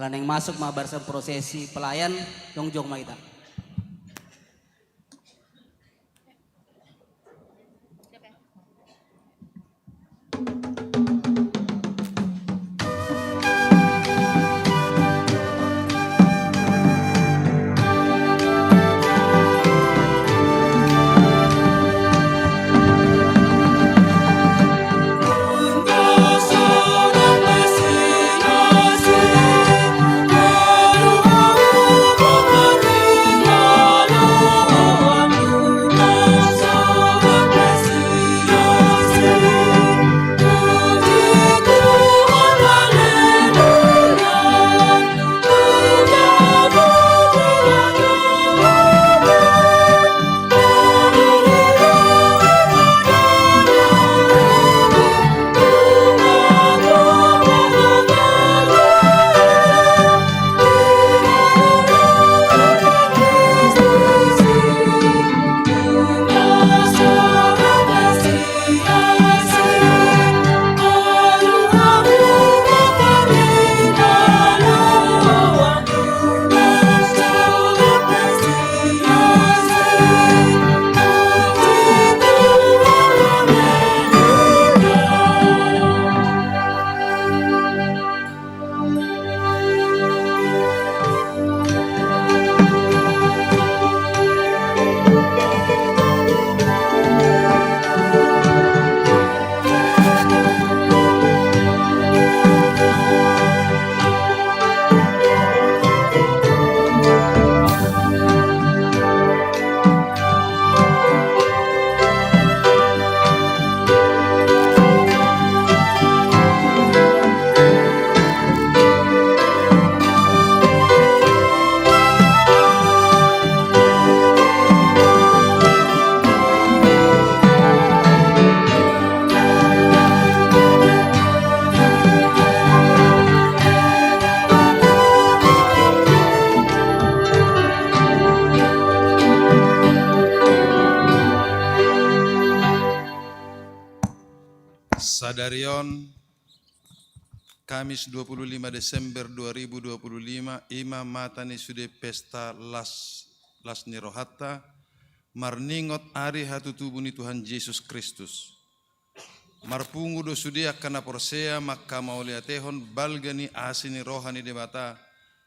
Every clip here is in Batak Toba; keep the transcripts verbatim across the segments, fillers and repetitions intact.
Ala naeng masuk ma barisan prosesi pelayan, jongjong ma hita. Sadari on, Kamis dua puluh lima Desember dua ribu dua puluh lima, i ma mata ni sude pesta las, las ni rohanta, marningot ari hatutubu ni Tuhan Jesus Kristus. Marpungu do sude angka na porsea mangkamauliatehon balga ni asi ni roha ni Debata,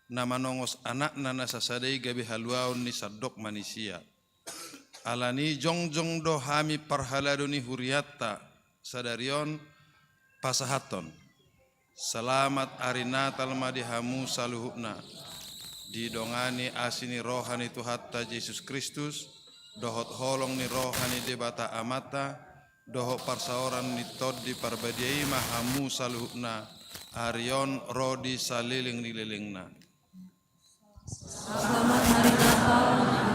na manongos Anakna na sasada i gabe haluaon ni sandok manisia. Alani i jongjong do hami parhalado ni hurianta sadari on pasahathon. Selamat ari Natal ma di hamu saluhutna. Didongani asi ni roha ni Tuhanta Jesus Kristus, dohot holong ni roha ni Debata Amanta, dohot parsaoran ni Tondi Parbadia i ma hamu saluhutna, ari on ro di saleleng ni lelengna. Selamat hari Natal,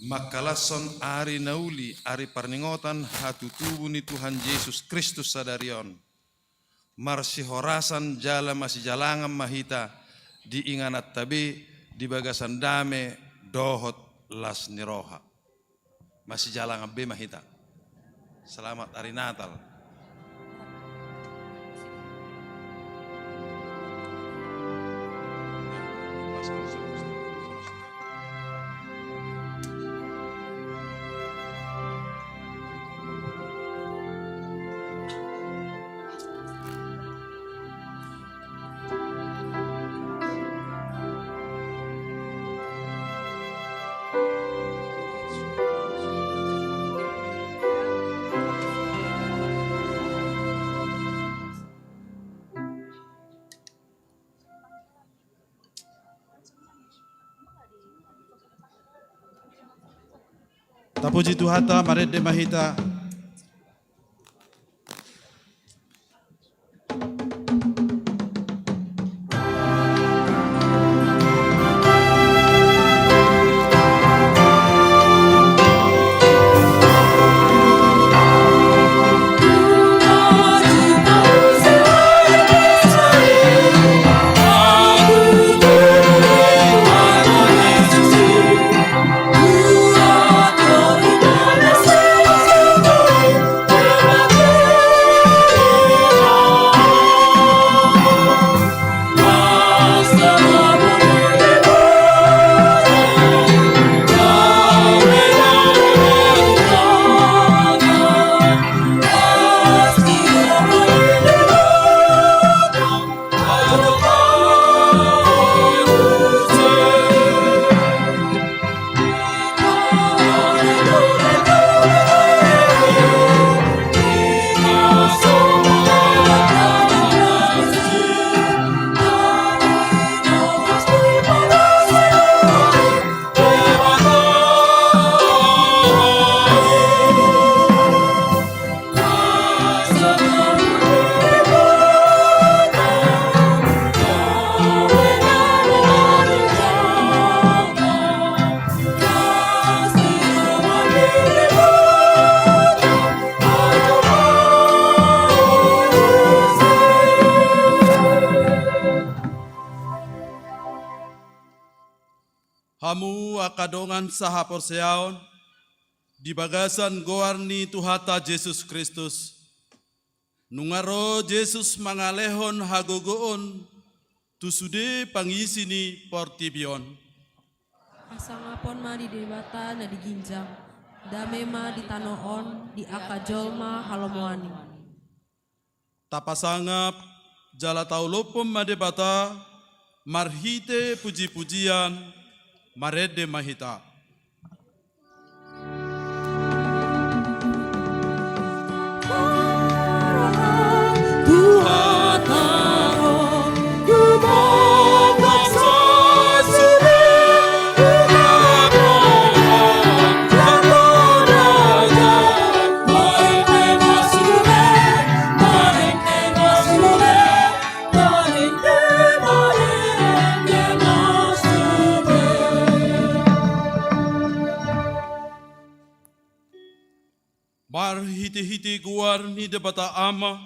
Mangkalashon ari na uli, ari parningotan hatutubu ni Tuhan Jesus Kristus sadari on. Marsihorasan jala masijalangan ma hita di ingananta be di bagasan dame dohot las ni roha. Masijalangan be ma hita. Selamat hari Natal. Tapuji Tuhanta, marende ma hita. Hamu angka dongan sahaporseaon, di bagasan goar ni Tuhanta Jesus Kristus, nunga ro Jesus mangalehon hagogoon tu sude pangisi ni portibi on. Hasangapon ma di Debata na di ginjang, dame ma di tano on di angka jolma halomoan i. Tapasangap jala taolophon ma Debata marhite pujipujian, marende ma hita. Marhitehite goar ni Debata Ama,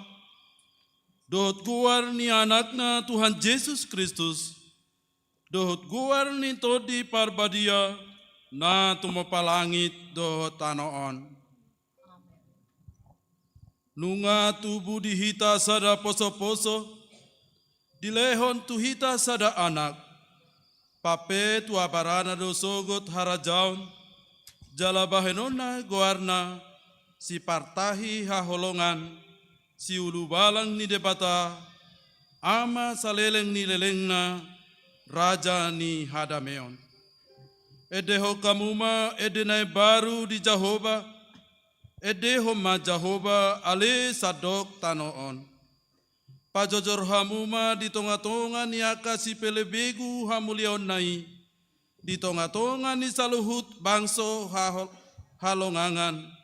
dohot goar ni Anakna Tuhan Jesus Kristus, dohot goar ni Tondi Parbadia, na tumompa langit dohot tano on. Nunga tubu di hita sada posoposo, dilehon tu hita sada Anak, papetua barana do sogot harajaon, jala bahenonna goarna, Sipartahi haholongan, Siulubalang ni Debata, Ama saleleng ni lelengna, Raja ni hadameon. Endehon hamu ma ende na imbaru di Jahowa, endehon ma Jahowa ale sandok tano on. Pajojor hamu ma di tongatonga ni angka sipelebegu hamuliaonna i, di tongatonga ni saluhut bangso hahol-, halongangan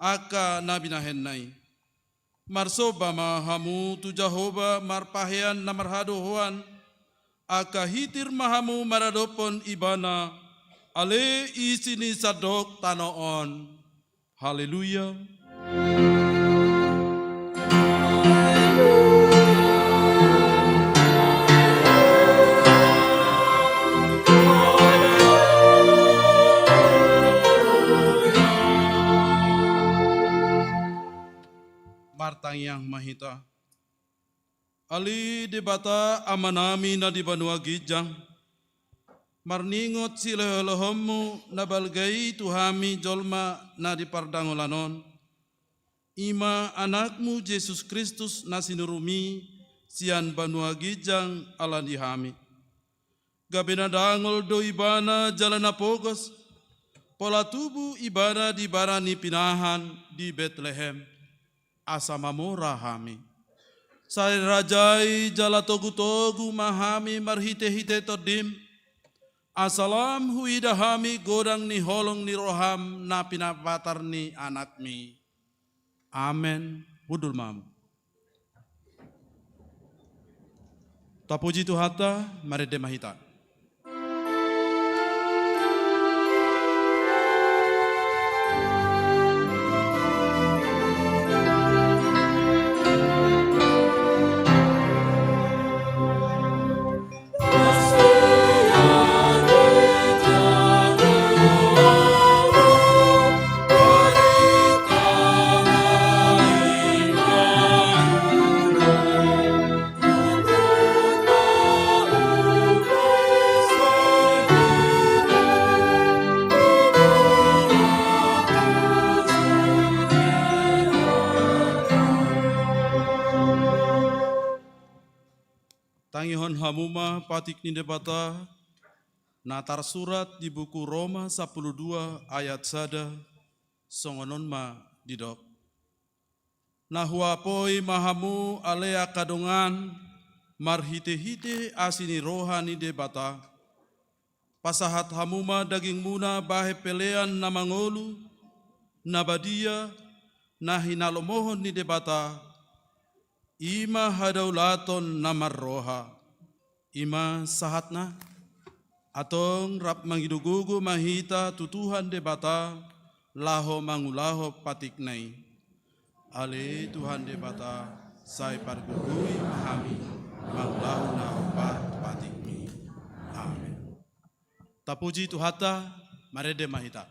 angka na binahenna i. Marsomba ma hamu tu Jahowa marpahean na marhadohoan, angka hitir ma hamu maradophon Ibana, ale isi ni sandok tano on. Haleluya. Martangiang ma hita. Ale Debata Amanami na di banua ginjang, marningot sileholehoonmu na balga i tu hami jolma na di pardangolan on, i ma Anakmu Jesus Kristus na sinurumi sian banua ginjang ala ni hami. Gabe na dangol do Ibana jala na pogos, pola tubu Ibana di bara ni pinahan di Betlehem, asa mamora hami. Sai rajai jala togutogu ma hami marhitehite Tondim, asa lam huida hami godang ni holong ni roham na pinapatar ni Anakmi. Amen. Hundul ma hamu. Tapuji Tuhanta, marende ma hita. Tangihon hamu ma patik ni Debata, na tarsurat di buku Roma sampulu dua ayat sada, songon on ma didok. Na huapoi ma hamu ale angka dongan, marhitehite asi ni roha ni Debata, pasahat hamu ma dagingmuna bahen pelean na mangolu, na badia, na hinalomohon ni Debata, i ma hadaulaton na marroha. I ma sahatna, antong rap mangido gogo ma hita tu Tuhan Debata, laho mangulahon patikna i. Ale Tuhan Debata, sai pargogoi ma hami, mangulahon na hombar patikmi. Amen. Tapuji Tuhanta, marende ma hita.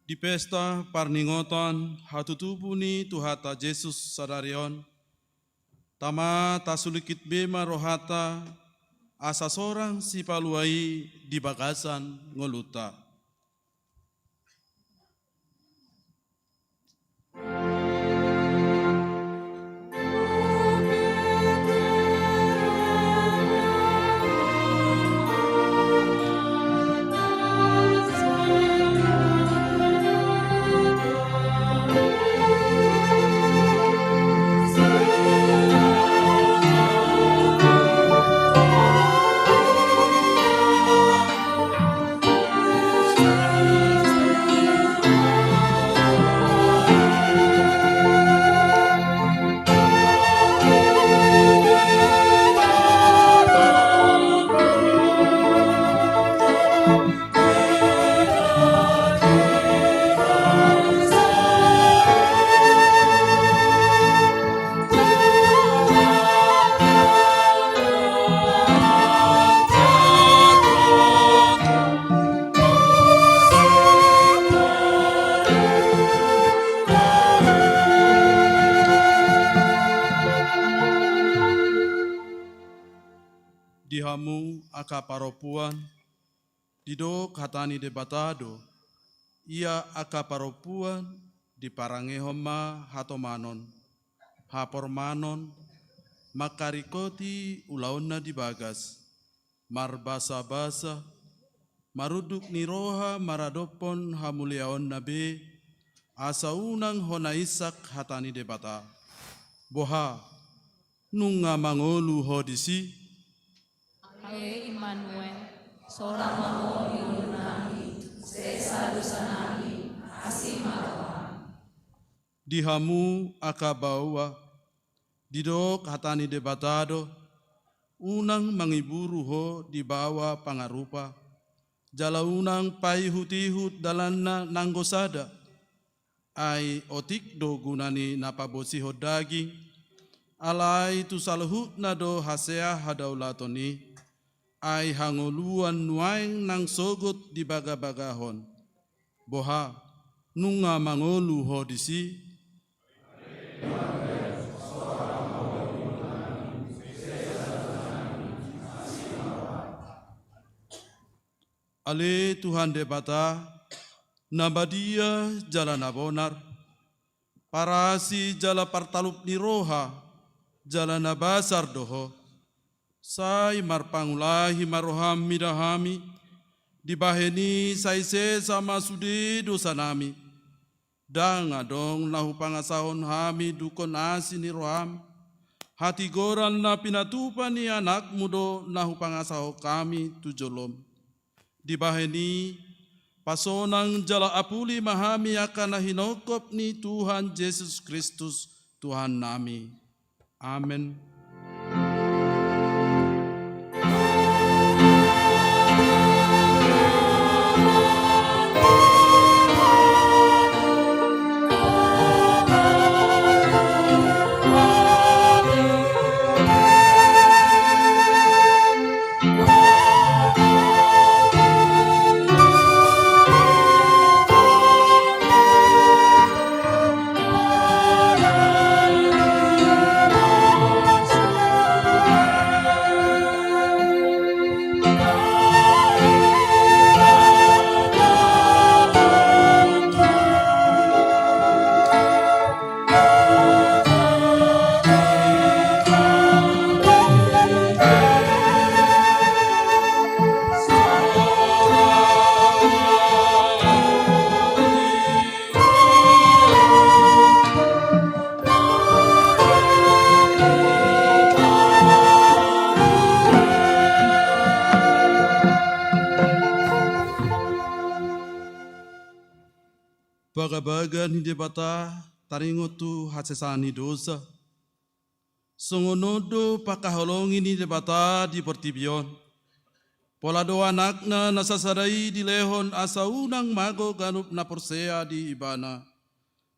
Di pesta parningotan hatutubu ni Tuhanta Jesus sadari on, tama tasulingkit be ma rohanta, asa sorang sipalua i di bagasan ngolunta. Di hamu angka parompuan, didok hata ni Debata do: Ia angka parompuan diparangehon ma hatomanon, hapormanon, mangkaringkoti ulaonna di bagas, marbasabasa, marunduk ni roha maradophon hamuliaonna be, asa unang hona insak hata ni Debata. Boha, nunga mangolu ho disi? Ale Immanuel, sorang ma Ho di ngolunami, sesa dosanami, asi ma roham. Di hamu angka baoa, didok hata ni Debata do: Unang mangiburu ho di baoa pangarupa, jala unang paihutihut dalanna nanggo sada. Ai otik do guna ni na pabosihon daging, alai tu saluhutna do hasea hadaulaton i, ai hangoluan nuaeng nang sogot dibagabagahon. Boha, nunga mangolu ho disi? Ale Tuhan Debata, na badia jala na bonar, parasi jala partalup ni roha, jala na basar do Ho. Sai marpangulahi ma roham mida hami, dibahen i sai sesa ma sude dosanami. Ndang adong na hupangasahon hami dungkon asi ni roham. Hatigoran na pinatupa ni Anakmu do na hupangasahon hami tu jolom. Dibahen i, pasonang jala apuli ma hami angka na hinongkop ni Tuhan Jesus Kristus, Tuhannami. Amen. Bagabaga ni Debata taringot tu hasesaan ni dosa. Songon on do pangkaholongi ni Debata di portibi on. Pola do Anakna na sasada i dilehon asa unang mago ganup na porsea di Ibana,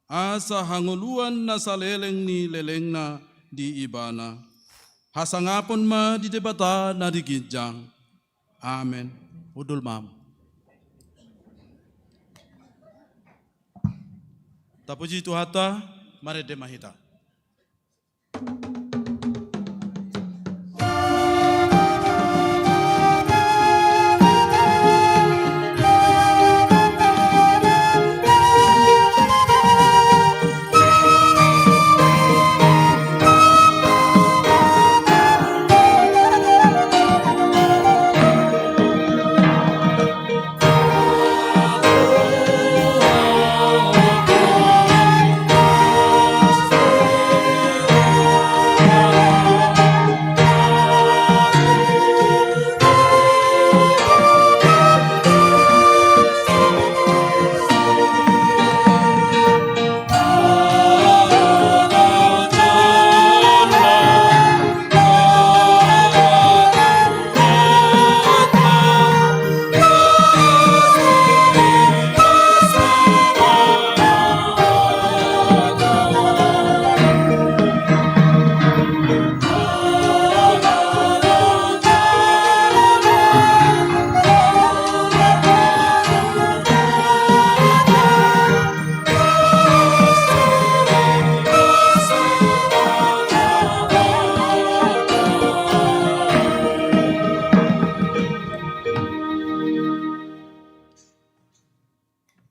asa hangoluan na saleleng ni lelengna di Ibana. Hasangapon ma di Debata na di ginjang. Amen. Hundul ma hamu. Tapuji Tuhanta, marende ma hita.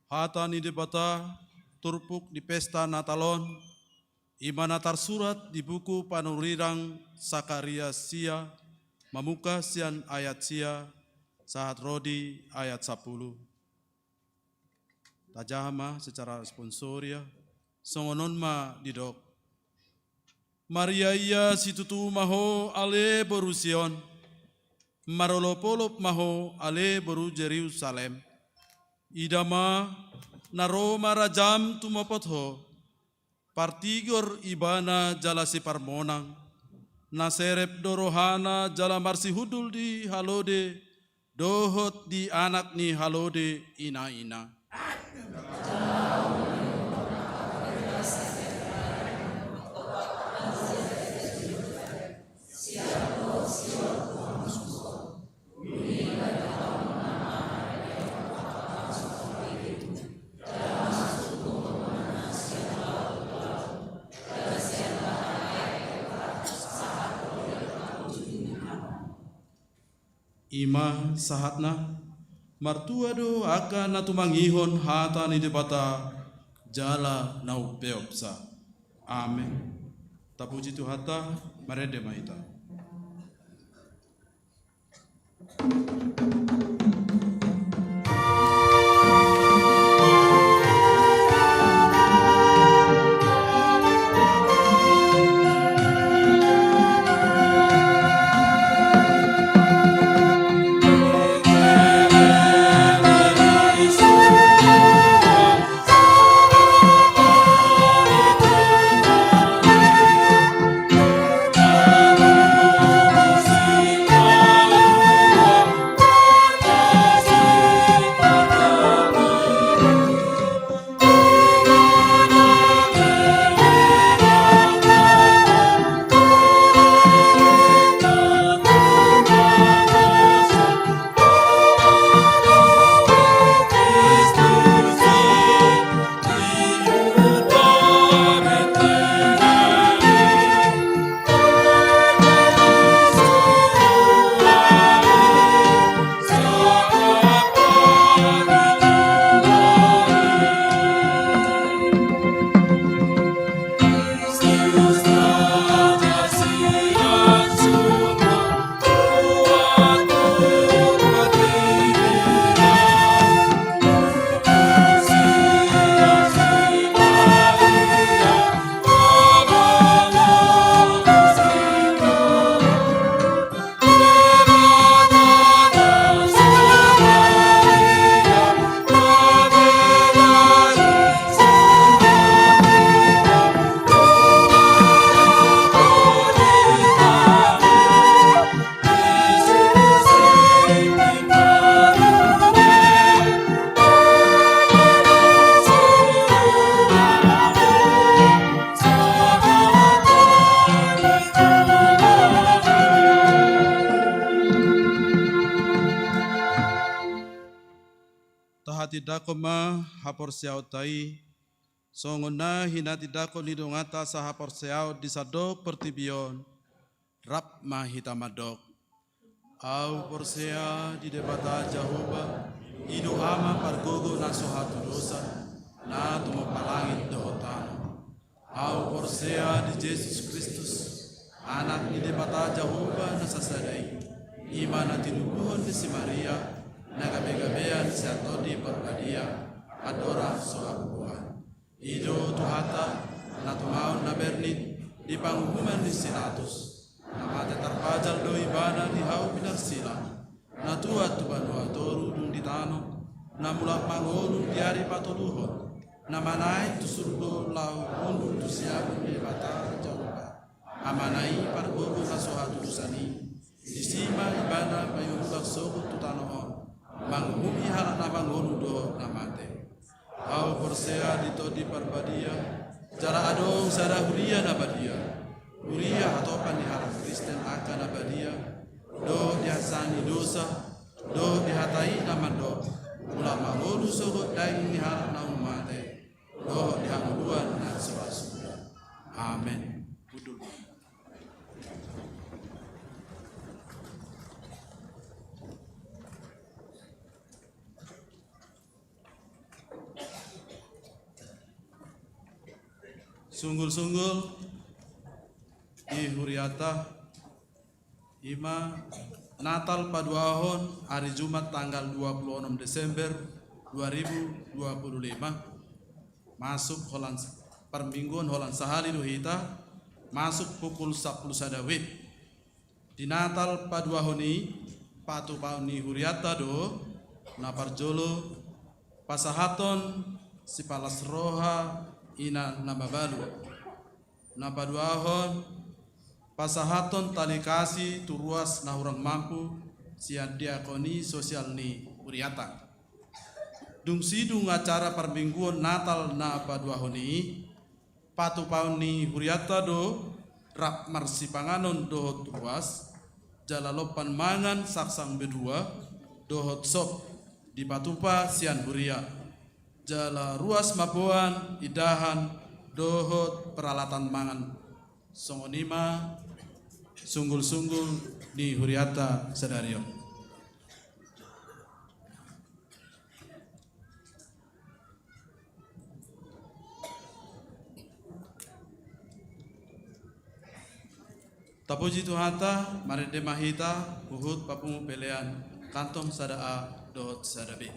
Hata ni Debata turpuk di pesta Natal on, i ma na tarsurat di buku panurirang Sakaria sia, mamungka sian ayat sia, sahat ro di ayat sampulu. Tajaha ma secara responsoria, songon on ma didok. Maria ia situtu ma ho ale boru Sion, marolopolop ma ho ale boru Jerusalem. Ida ma, na ro ma rajam tumopot ho, partigor ibana jala siparmonang, na serep do rohana jala marsihundul di halode, dohot di anak ni halode inaina. I ma sahatna, martua do angka na tumangihon hata ni Debata, jala na umpeopsa. Amen. Tapuji Tuhanta, marende ma hita. Tindangkon ma haporseaonta i, songon na hinatindangkon ni donganta sahaporseaon di sandok portibi on, rap ma hita mandok. Ahu porsea di Debata Jahowa, i do Ama pargogo na so hatudosan, na tumompa langit dohot tano. Ahu porsea di Jesus Kristus, Anak ni Debata Jahowa na sasada i, i ma na tinubuhon ni si Maria, na gabegabean sian Tondi Parbadia, andorang so habubuhan. I do Tuhanta, na tumaon na bernit di panguhuman ni si Pilatus, na mate tarpajal do ibana di hau pinarsila, na tuat tu banua toru dung di tano, na mulak mangolu di ari patoluhon, na manaek tu surgo laho hundul tu siamun ni Debata Jahowa, Amana i pargogo na so hatudosan i. Disi ma ibana paihut mulak sogot tu tano on, manguhumi halak na mangolu dohot na mate. Ahu porsea di Tondi Parbadia, jala adong sada huria na badia, huria hatopan ni halak Kristen angka na badia, dohot di hansaan ni dosa, dohot di hata i na mandok, mulak mangolu sogot daging ni halak naung mate, dohot di hangoluan na so ra suda. Amen. Hundul. Sunggul-sunggul di huriata, i ma Natal paduahon, ari Jumat tanggal dua puluh enam Desember dua ribu dua puluh lima, masuk holan s-, parmingguon holan sahali do hita, masuk pukul sampulu sada W I T. Di Natal paduahon i, patupaon ni hurianta do, na parjolo, pasahathon sipalas roha ina na mabalu. Na paduahon, pasahathon tali kasi tu ruas na hurang mampu sian diakoni sosial ni huriata. Dung sidung acara parmingguon Natal na paduahon i, patupaon ni hurianta do rap marsipanganon dohot ruas, jala lompan mangan saksang bedua dohot sop dipatupa sian huria. Jala ruas mamboan indahan dohot peralatan mangan. Songon i ma sunggul-sunggul ni huriata sadari on. Tapuji Tuhanta, marende ma hita, huhut papungu pelean, kantong sada A dohot sada B.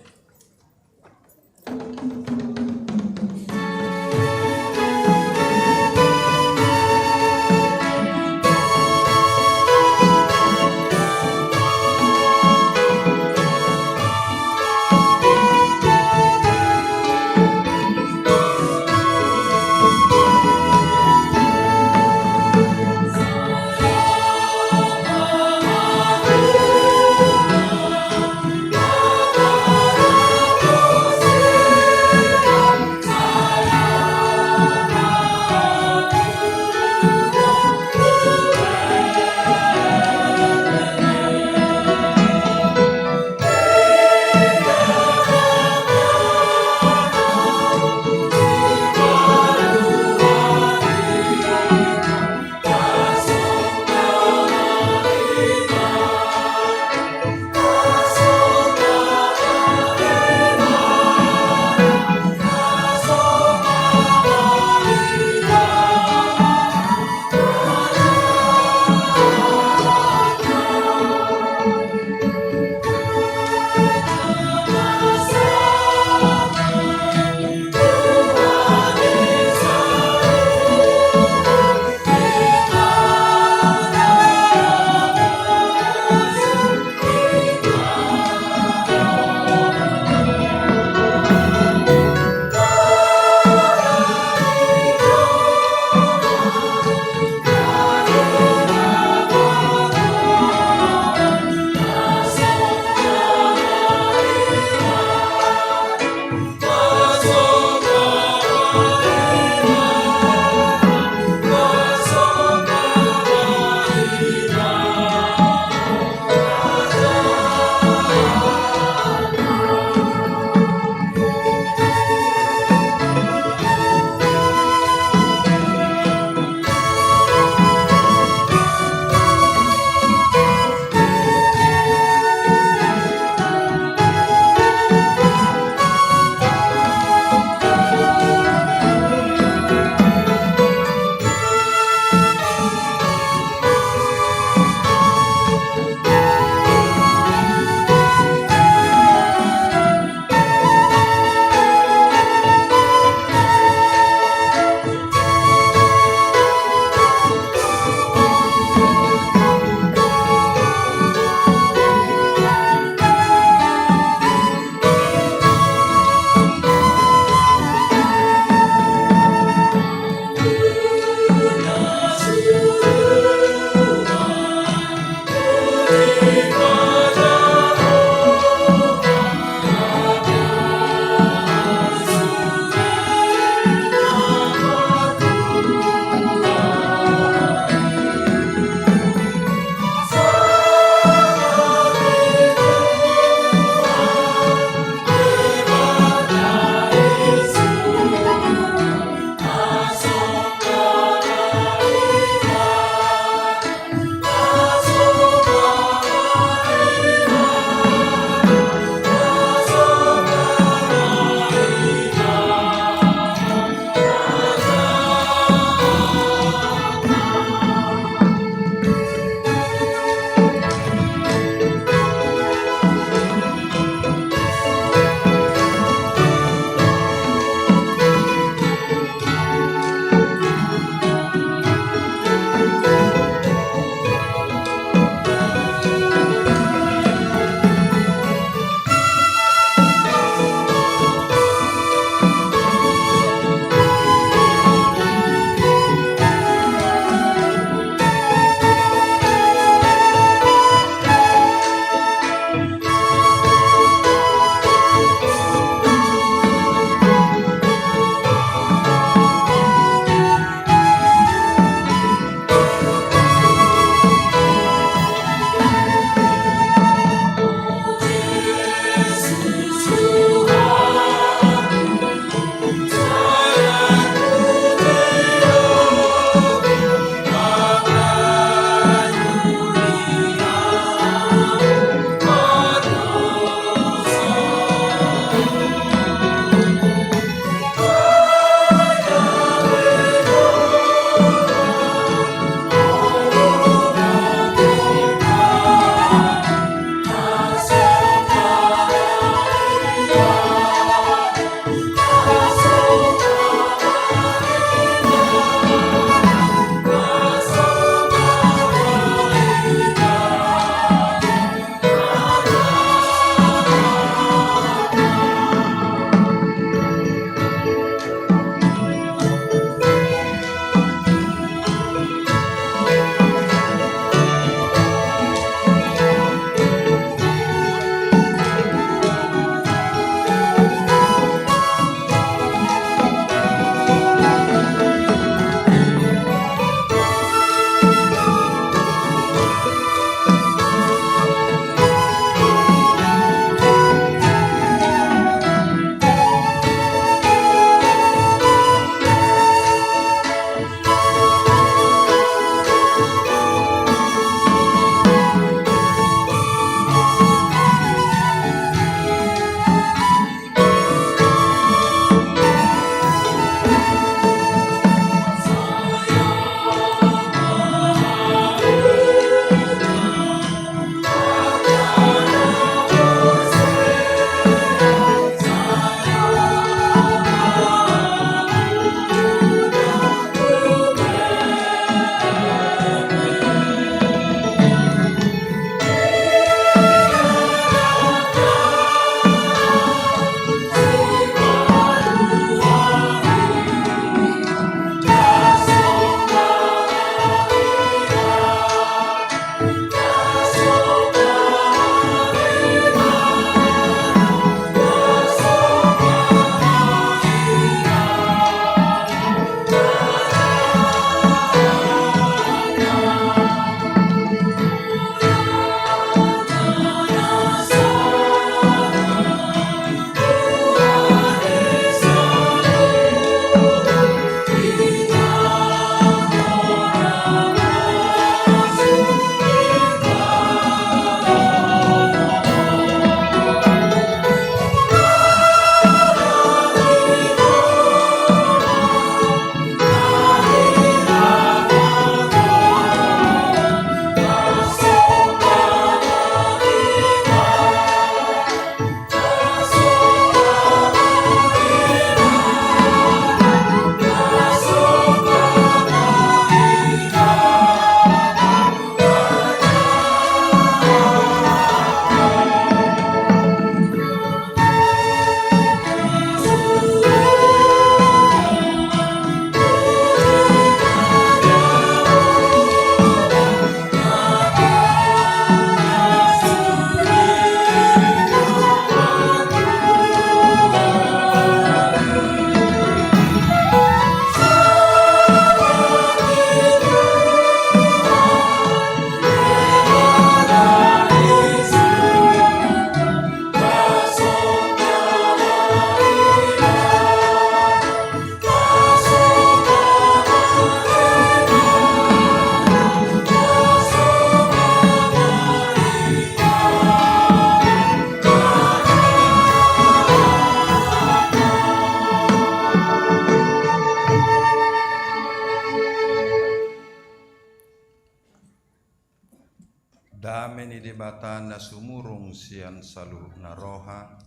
Debata na sumurung sian saluhutna roha,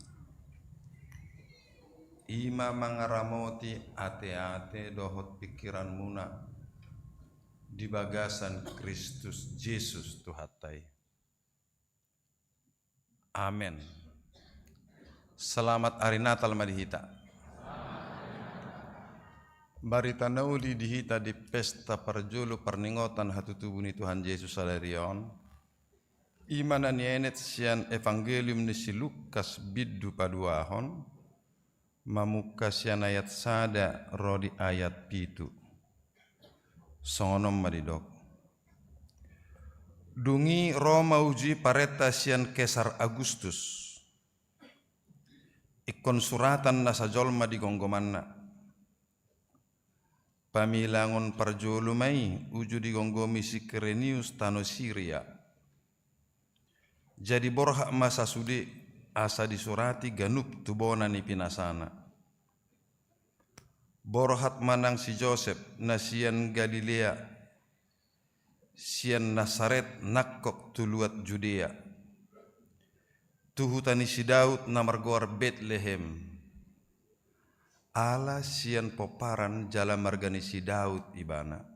i ma mangaramoti ateate dohot pingkiranmuna di bagasan Kristus Jesus Tuhanta i. Amen. Selamat Hari Natal ma di hita. Barita na uli di hita di pesta parjolo parningotan hatutubu ni Tuhan Jesus sadari on, i ma na nienet sian Evangelium ni si Lukas bindu paduahon, mamungka sian ayat sada ro di ayat pitu. Songon on ma didok. Dung i ro ma uju i parenta sian Kesar Agustus. Ingkon suratan nasa jolma di gomgomanna. Pamilangon parjolo ma i uju digomgomi si Kirenius tano Siria. Jadi borhat ma sasude asa disurati ganup tu bona ni pinasana. Borhat ma nang si Josep na sian Galilea, sian Nasaret nangkok tu luat Judea, tu huta ni si Daud na margoar Betlehem, ala sian pomparan jala marga ni si Daud ibana.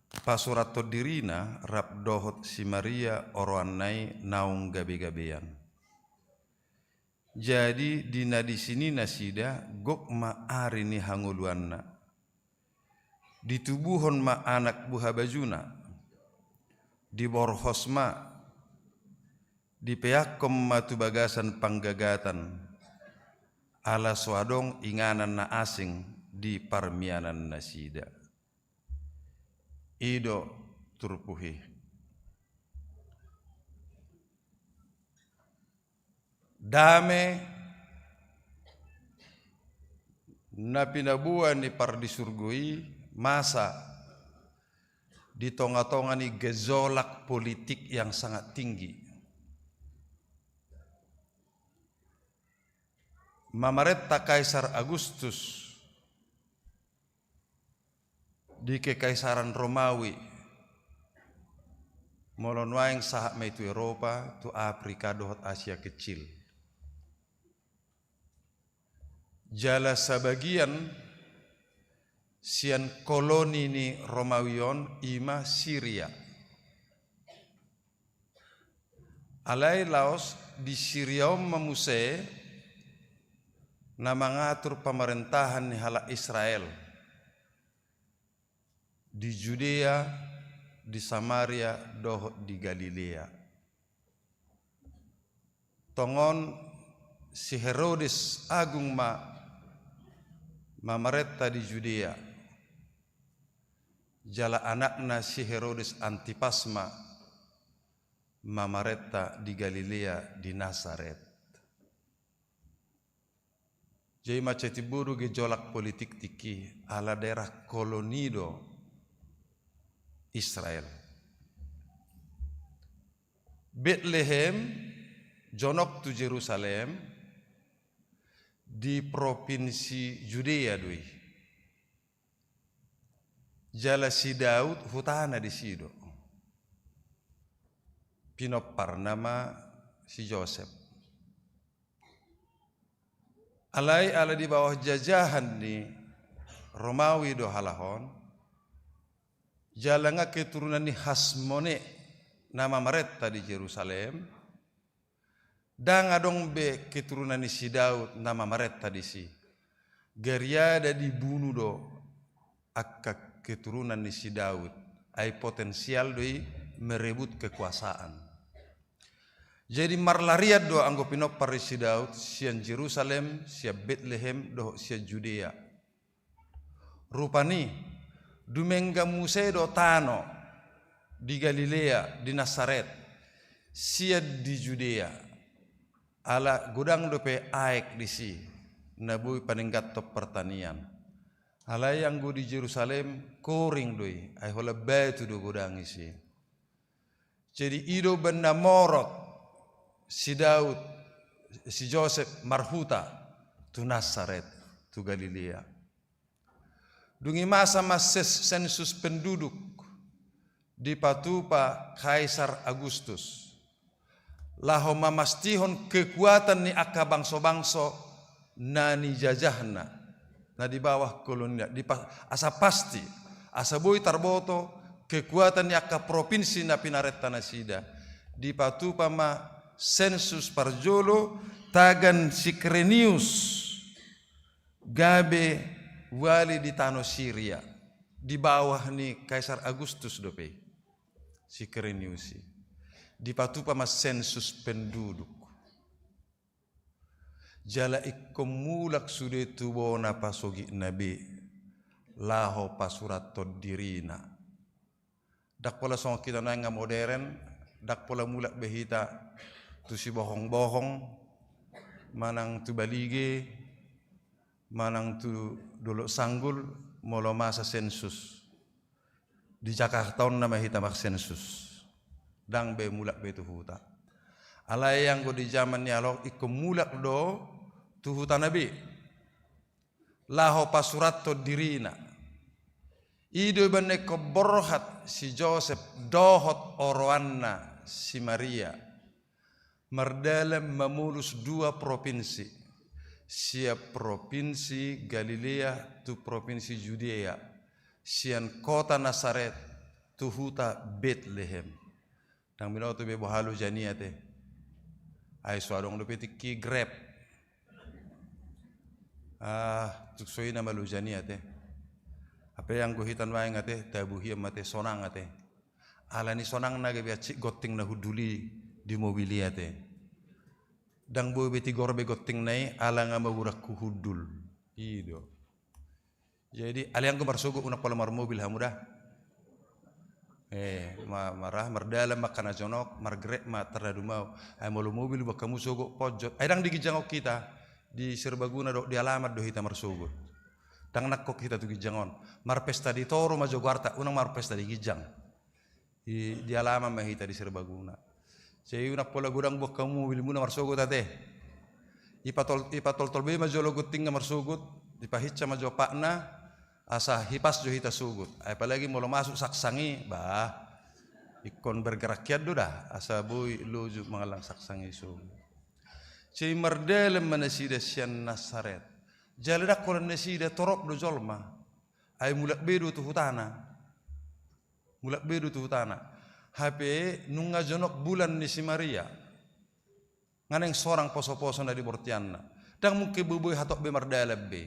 Pasurathon dirina rap dohot si Maria oroanna i naung gabegabean. Jadi di na disi ni nasida gok ma ari ni hangoluanna. Ditubuhon ma anak buhabajuna. Diborhos ma, dipeakhon ma tu bagasan panggagatan. Ala so adong inganan na asing di parmianan nasida. I do turpuk i. Dame na pinaboa ni pardisurgo i masa di tongatonga ni gejolak politik yang sangat tinggi. Mamarenta Kaisar Agustus di Kekaisaran Romawi, molo nuaeng sahat ma i tu Eropa, tu Afrika dohot Asia Kecil. Jala sabagian sian koloni ni Romawi on i ma Siria. Alai laos di Siria on ma muse na mangatur pamarentahan ni halak Israel di Judea, di Samaria dohot di Galilea. Tongon si Herodes Agung ma mamarenta di Judea, jala anakna si Herodes Antipas ma mamarenta di Galilea, di Nasaret. Jadi mansai timbo do gejolak politik tingki ala daerah koloni do Israel. Betlehem jonok tu Jerusalem di propinsi Judea do i. Jala si Daud hutana disi do. Pinomparna ma si Josep. Alai ala di bawah jajahan ni Romawi do halak on, jala nga keturunan ni Hasmonea na mamarenta di Jerusalem, ndang adong be keturunan ni si Daud na mamarenta disi. Gariada dibunu do angka keturunan ni si Daud, ai potensial do i merebut kekuasaan. Jadi marlarian do anggo pinompar ni si Daud sian Jerusalem, sian Betlehem dohot sian Judea. Rupani dumenggan muse do tano di Galilea, di Nasaret, sian di Judea. Ala godang dope aek disi na boi panengganhon partanian. Alai anggo di Jerusalem koring do i, ai holan batu do godang isi. Jadi i do umbahen na morot si Daud, si Josep marhuta tu Nasaret, tu Galilea. Dung i masa ma ses-, sensus penduduk dipatupa Kaisar Agustus. laho mamastihon kekuatan ni angka bangso-bangso na nijajahna, na di bawah kolonial, di pa-, asa pasti, asa boi tarboto kekuatan ni angka propinsi na pinarenta nasida. Dipatupa ma sensus parjolo tagan si Kirenius gabe wali di tano Siria, di bawah ni Kaisar Agustus dope si Kirenius i. Dipatupa ma sensus penduduk. Jala ingkon mulak sude tu bona pasogitna be, laho pasurathon dirina. Ndang pola songon hita nuaeng nga moderen, ndang pola mulak be hita tu Sibohong-bohong, manang tu Balige, manang tu Dolok Sanggul, molo masa sensus. Di Jakarta on nama hita marsensus. Ndang be mulak be tu huta. Alai anggo di jaman ni halak ingkon mulak do tu hutana be, laho pasurathon dirina. I do umbahen na ingkon borhat si Josep dohot oroanna si Maria mardalan mamolus dua propinsi, sian propinsi Galilea tu propinsi Judea, sian kota Nasaret tu huta Betlehem. Ndang binoto be boha lojana i ate. Ai so adong dope tingki Grab. Ah, tung so i nama lojana i ate. Hape anggo hita nuaeng ate, tabuhian ma ate, sonang ate. Ala ni sonangna gabe hansit gonting na hundul i di mobil i ate. Ndang boi be tigor be gontingna i, ala nga magodang hundul. I do. Jadi, alai anggo marsogot unang pola marmobil hamu da. Eh, ma-, marah, mardalan ma angka na jonok, mar-Grab ma taradu ma au. Ai molo mobil buat hamu sogot ponjot. Ai ndang di ginjang on hita, di serbaguna do, di alaman do hita marsogot. Ndang nangkok hita tu ginjang on. Marpesta di toru ma jo goarta, unang marpesta di ginjang. Di, di alaman ma hita di serbaguna. Sai unang pola godang buat hamu mobilmuna marsogot ate. Ipatol-, ipatoltol be ma jolo gontingna marsogot, dipahinsa ma jo patna, asa hipas jo hita sogot. Ai apalagi molo masuk saksang i, bah, ingkon bergerak hian do da, asa boi loju mangallang saksang i sogot. Sai mardalan ma nasida sian Nasaret. Jala ndang holan nasida, torop do jolma. Ai mulak be do tu hutana. Mulak be do tu hutana. Hape nunga jonok bulan ni si Maria. Nga naeng sorang poso-poso na di bortianna. Ndang mungkin boi-boi hatop be mardalan be.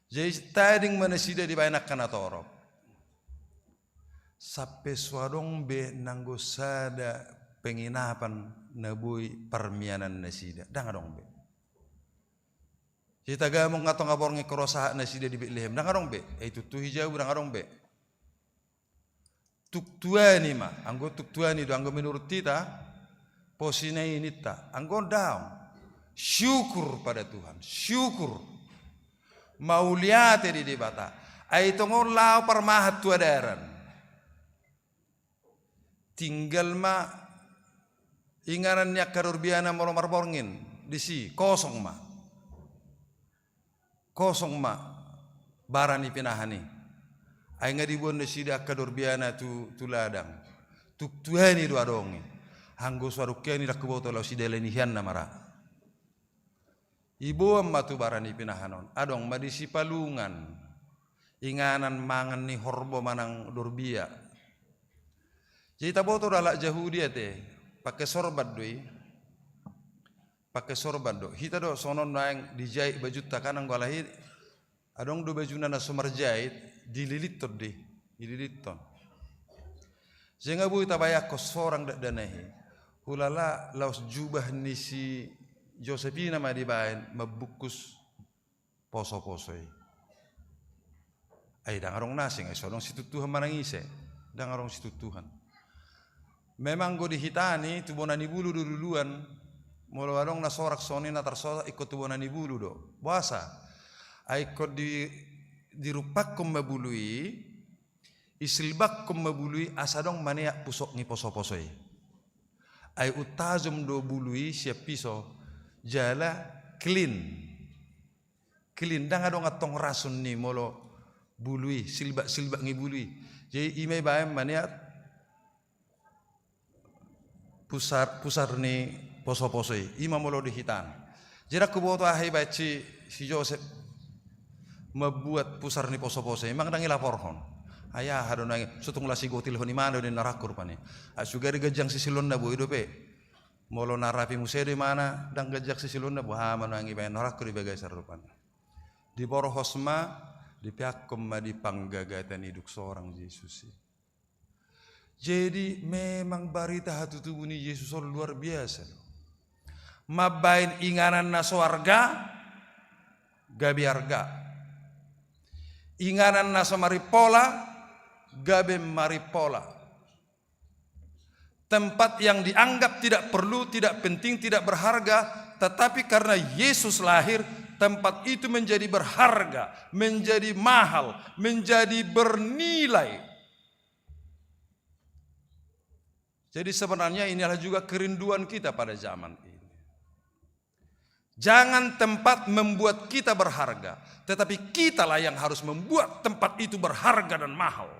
Jadi tading ma nasida dibaen angka na torop. Sampe so adong be nanggo sada penginapan na boi parmianan nasida. Ndang adong be. Jadi tagamon nga tonga borngin kerosahan nasida di Betlehem. Ndang adong be. Ai tuntuhi jabu ndang adong be. Tuktuani ma, anggo tuktuani do, anggo menurut hita, posi na i ninta, anggo daong. Syukur pada Tuhan, syukur. Mauliate di Debata. Ai tongon laho parmahan tu adaran. Tinggal ma inganan ni angka dorbiana molo marborngin, disi, kosong ma. Kosong ma bara ni pinahan i. Ai nga diboan nasida angka dorbiana tu, tu ladang. Tuktuani do adong i. Anggo so adong hian i ndang huboto laho sidalani hian na mara. Iboan ma tu bara ni pinahan on. Adong ma disi palungan. Inganan mangan ni horbo manang dorbia. Jadi taboto do halak Jahudi ate. Pake sorban do i. Pake sorban do. Hita do songon on nuaeng dijait bajunta kan anggo alai adong do bajuna na so marjait, dililithon do i, dililithon. Sai nga boi tabayangkon sorang dakdanak i. Hulala laos jubah ni si Josep i nama dibaen mambungkus poso-poso i. Ai ndang adong na asing, ai so adong situntuhan manang ise. Ndang adong situntuhan. Memang anggo di hita ni tu bona ni bulu do luluan, molo adong na sorang songon i na tarsotak ingkon tu bona ni bulu do. Boasa? Ai ingkon di, dirumpakkon ma bulu i, isilbakkon ma bulu i asa adong maneat pusok ni poso-poso i. Ai untajom do bulu i sian piso, jala clean. Clean, ndang adong antong rasun ni molo bulu i, silbak-silbak ni bulu i. Jadi i ma ibaen maneat pusar, pusar ni poso-poso i, ima molo di hita. Jadi huboto aha ibaen si, si Josep mambuat pusar ni poso-poso i, memang ndang ilaporhon. Ai aha do nuaeng i, so tung las igotilhon imana do ninna, horangku rupani. Ai sugari ganjang sisilonna boi dope. Molo na rapi muse do imana, ndang ganjang sisilonna, boha ma nuaeng ibaen horangku di bagasan rupani. Diborhos ma, dipeakhon ma di panggagatan iduk sorang Jesus i. Jadi memang barita hatutubu ni Jesus on luar biasa do. Mambaen inganan na so arga, gabe arga. Inganan na so marimpola, gabe marimpola. Tempat yang dianggap tidak perlu, tidak penting, tidak berharga, tetapi karena Yesus lahir, tempat itu menjadi berharga, menjadi mahal, menjadi bernilai. Jadi sebenarnya inilah juga kerinduan kita pada zaman ini. Jangan tempat membuat kita berharga, tetapi kitalah yang harus membuat tempat itu berharga dan mahal.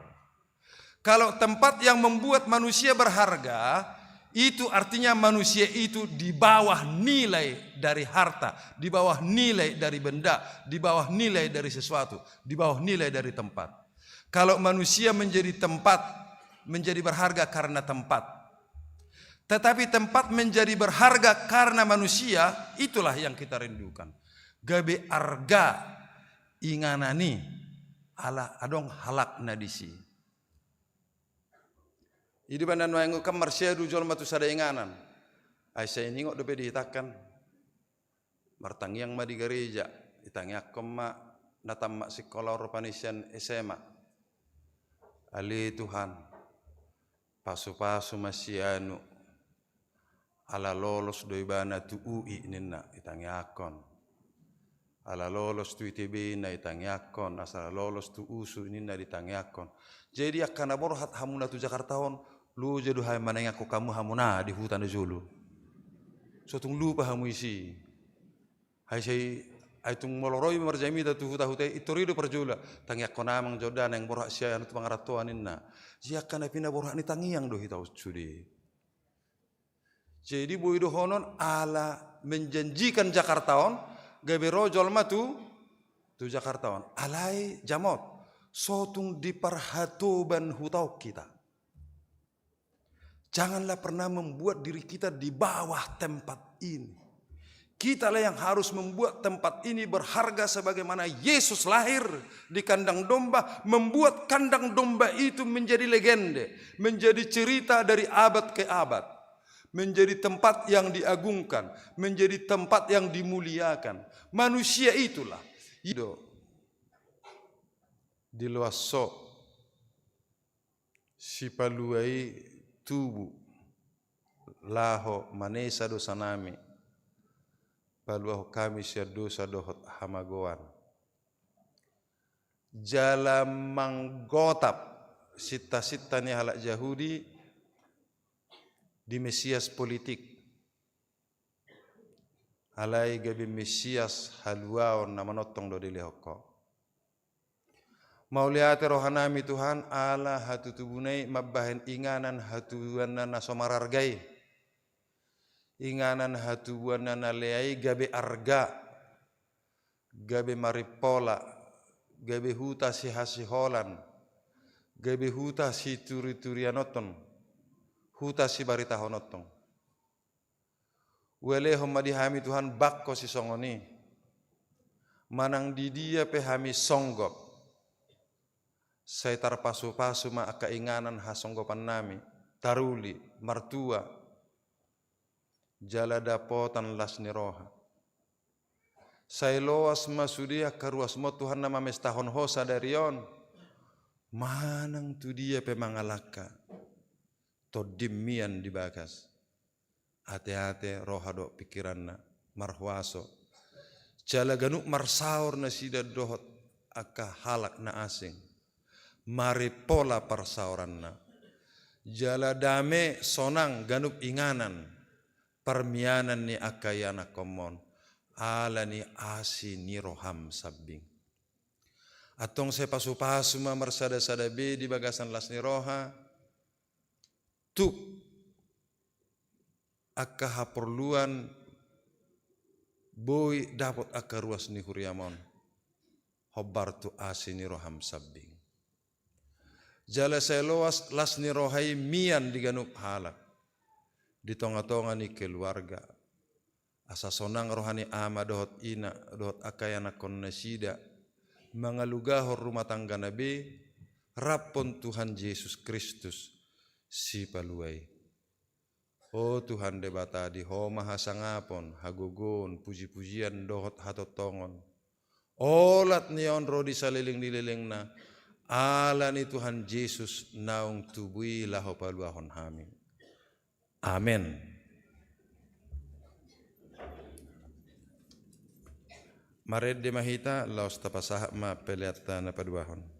Kalau tempat yang membuat manusia berharga, itu artinya manusia itu di bawah nilai dari harta, di bawah nilai dari benda, di bawah nilai dari sesuatu, di bawah nilai dari tempat. Kalau manusia menjadi tempat, menjadi berharga karena tempat. Tetapi tempat menjadi berharga karena manusia, itulah yang kita rindukan. Gabe arga inganan i ala adong halakna disi. Di bagasan nuaeng on kan marsiadu jolma tu sada inganan. Ai sai ningot dope di hita kan. Martangiang ma di gareja, ditangiangkon ma na tamat sikola on rupani sian S M A. Ale Tuhan, pasu-pasu ma si Anu, ala lolos do ibana tu U I ninna, ditangiangkon. Ala lolos tu I T B ninna, ditangiangkon, asa lolos tu USU ninna, ditangiangkon. Jadi angka na borhat hamuna tu Jakarta on, loja do hami manangiangkon hamu, hamuna di huta na jolo. So tung lupa hamu disi. Ai sai, ai tung molo ro iba marjamita tu huta-huta i, pintor i do parjolo, tangiangkon amang jo da naeng borhat si Anu tu pangarantoan ninna. Jadi angka na pinaborhat ni tangiang do hita on sude. Jadi boi dohonon ala menjanjikan Jakarta on, gabe ro jolma tu, tu Jakarta on. Alai jamot, so tung di parhatoban huta on hita. Janganlah pernah membuat diri kita di bawah tempat ini. Kitalah yang harus membuat tempat ini berharga sebagaimana Yesus lahir di kandang domba, membuat kandang domba itu menjadi legende, menjadi cerita dari abad ke abad, menjadi tempat yang diagungkan, menjadi tempat yang dimuliakan. Manusia itulah. Ido. Di loas so Sipalua i tubu, laho manesa dosanami, paluahon hami sian dosa dohot hamagoan. Jala manggotap sinta-sinta ni halak Jahudi di Mesias politik. Alai gabe Mesias haluaon na manongtong do dilehon Ho. Mauliate rohanami Tuhan, ala hatutubuna i mambahen inganan hatubuanna na so mararga i. Inganan hatubuanna na lea i gabe arga, gabe marimpola, gabe huta sihasiholan, gabe huta situriturianonton, huta sibaritahononton. Uelehon ma di hami Tuhan bangko sisongon i, manang di dia pe hami songgop, sai tarpasupasu ma angka inganan hasonggopannami, taruli, martua, jala dapotan las ni roha. Sai loas ma sude angka ruasmon Tuhan na mamestahon Ho sadari on, manang tu dia pe mangalangka, tondim mian di bagas. Ateate roha dohot pingkiranna, marhuaso. Jala ganup marsaor nasida dohot angka halak na asing. Marimpola parsaoranna. Jala dame sonang ganup inganan, parmianan ni angka ianakhonmon, ala ni asi ni roham sambing. Antong sai pasupasu ma marsada-sada be di bagasan las ni roha, tuk angka haporluan, boi dapot angka ruas ni huriam on, hombar tu asi ni roham sambing. Jala sai loas las ni roha i mian di ganup halak, di tonga-tonga ni keluarga, asa sonang roha ni ama dohot ina dohot angka ianakhon nasida, mangalugahon rumah tanggana be, raphon Tuhan Jesus Kristus, Sipalua i. O Tuhan Debata, di Ho ma hasangapon, hagogoon, puji-pujian dohot hatongtongon. Olat ni on ro di saleleng ni lelengna, ala ni Tuhan Jesus naung tubu i laho paluahon hami. Amen. Marende ma hita, laos tapasahat ma peleanta na paduahon.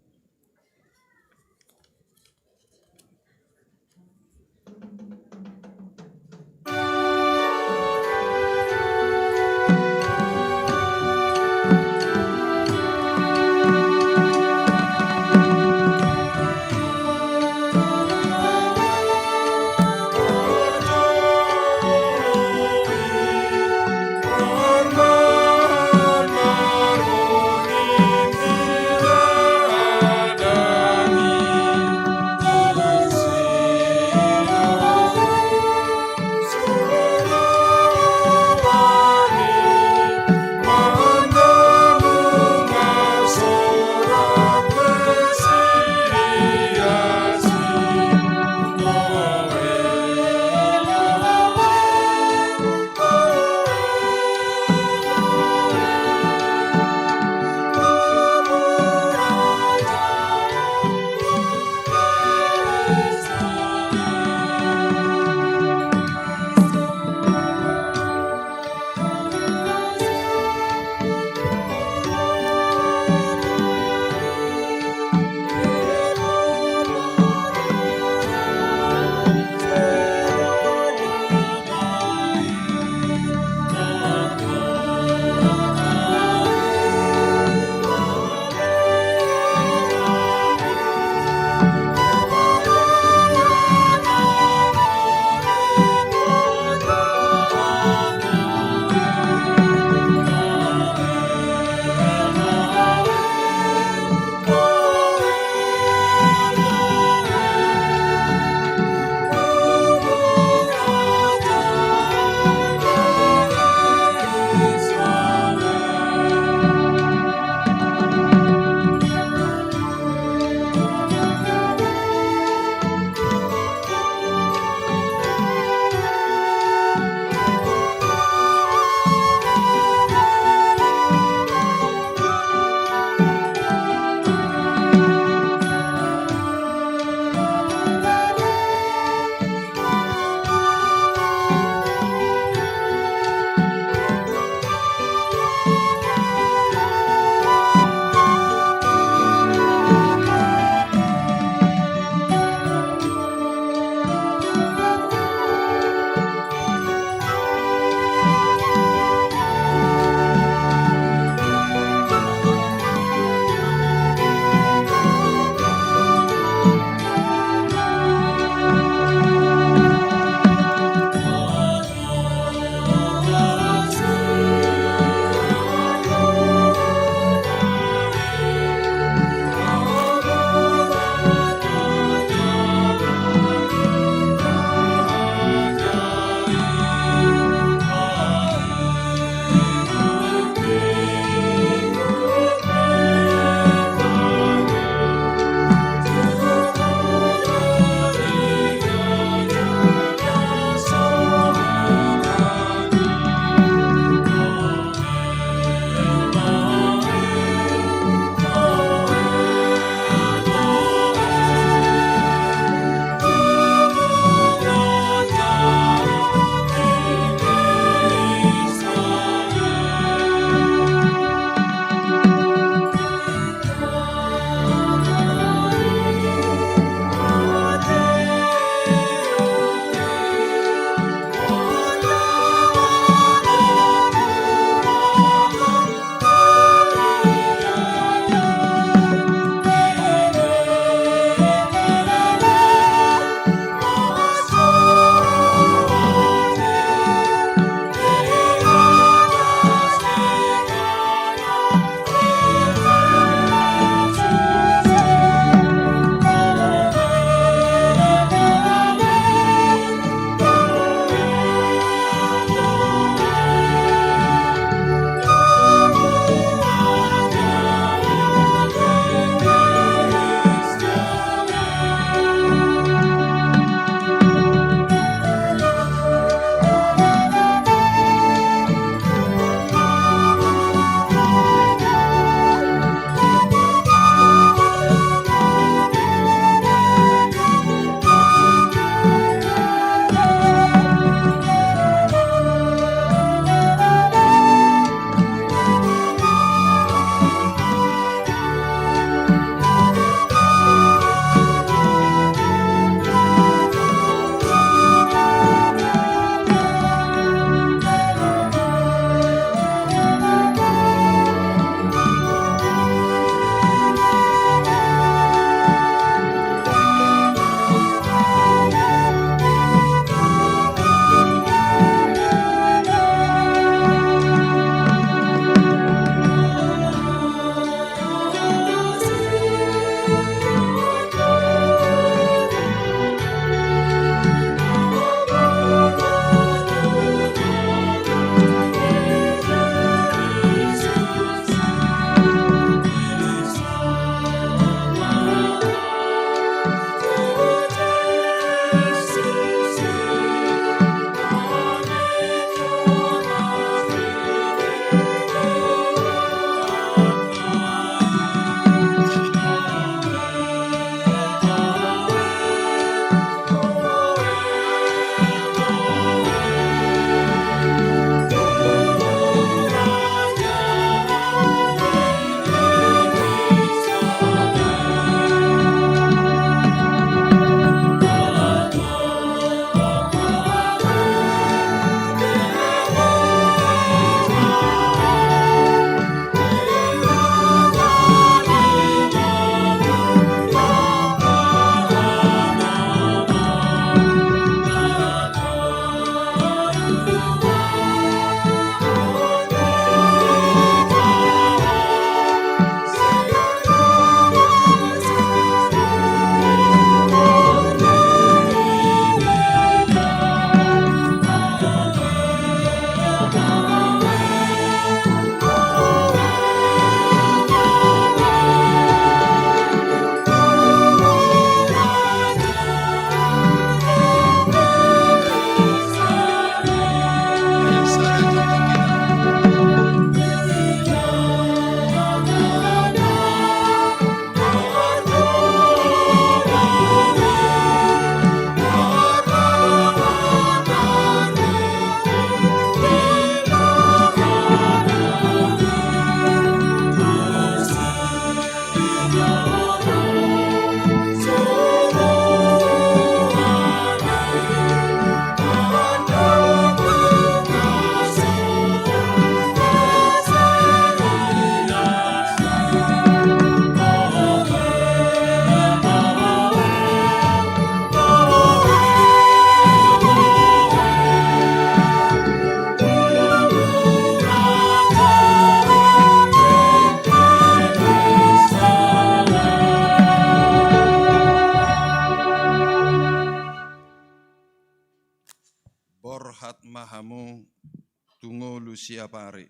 tu ngolu siapari.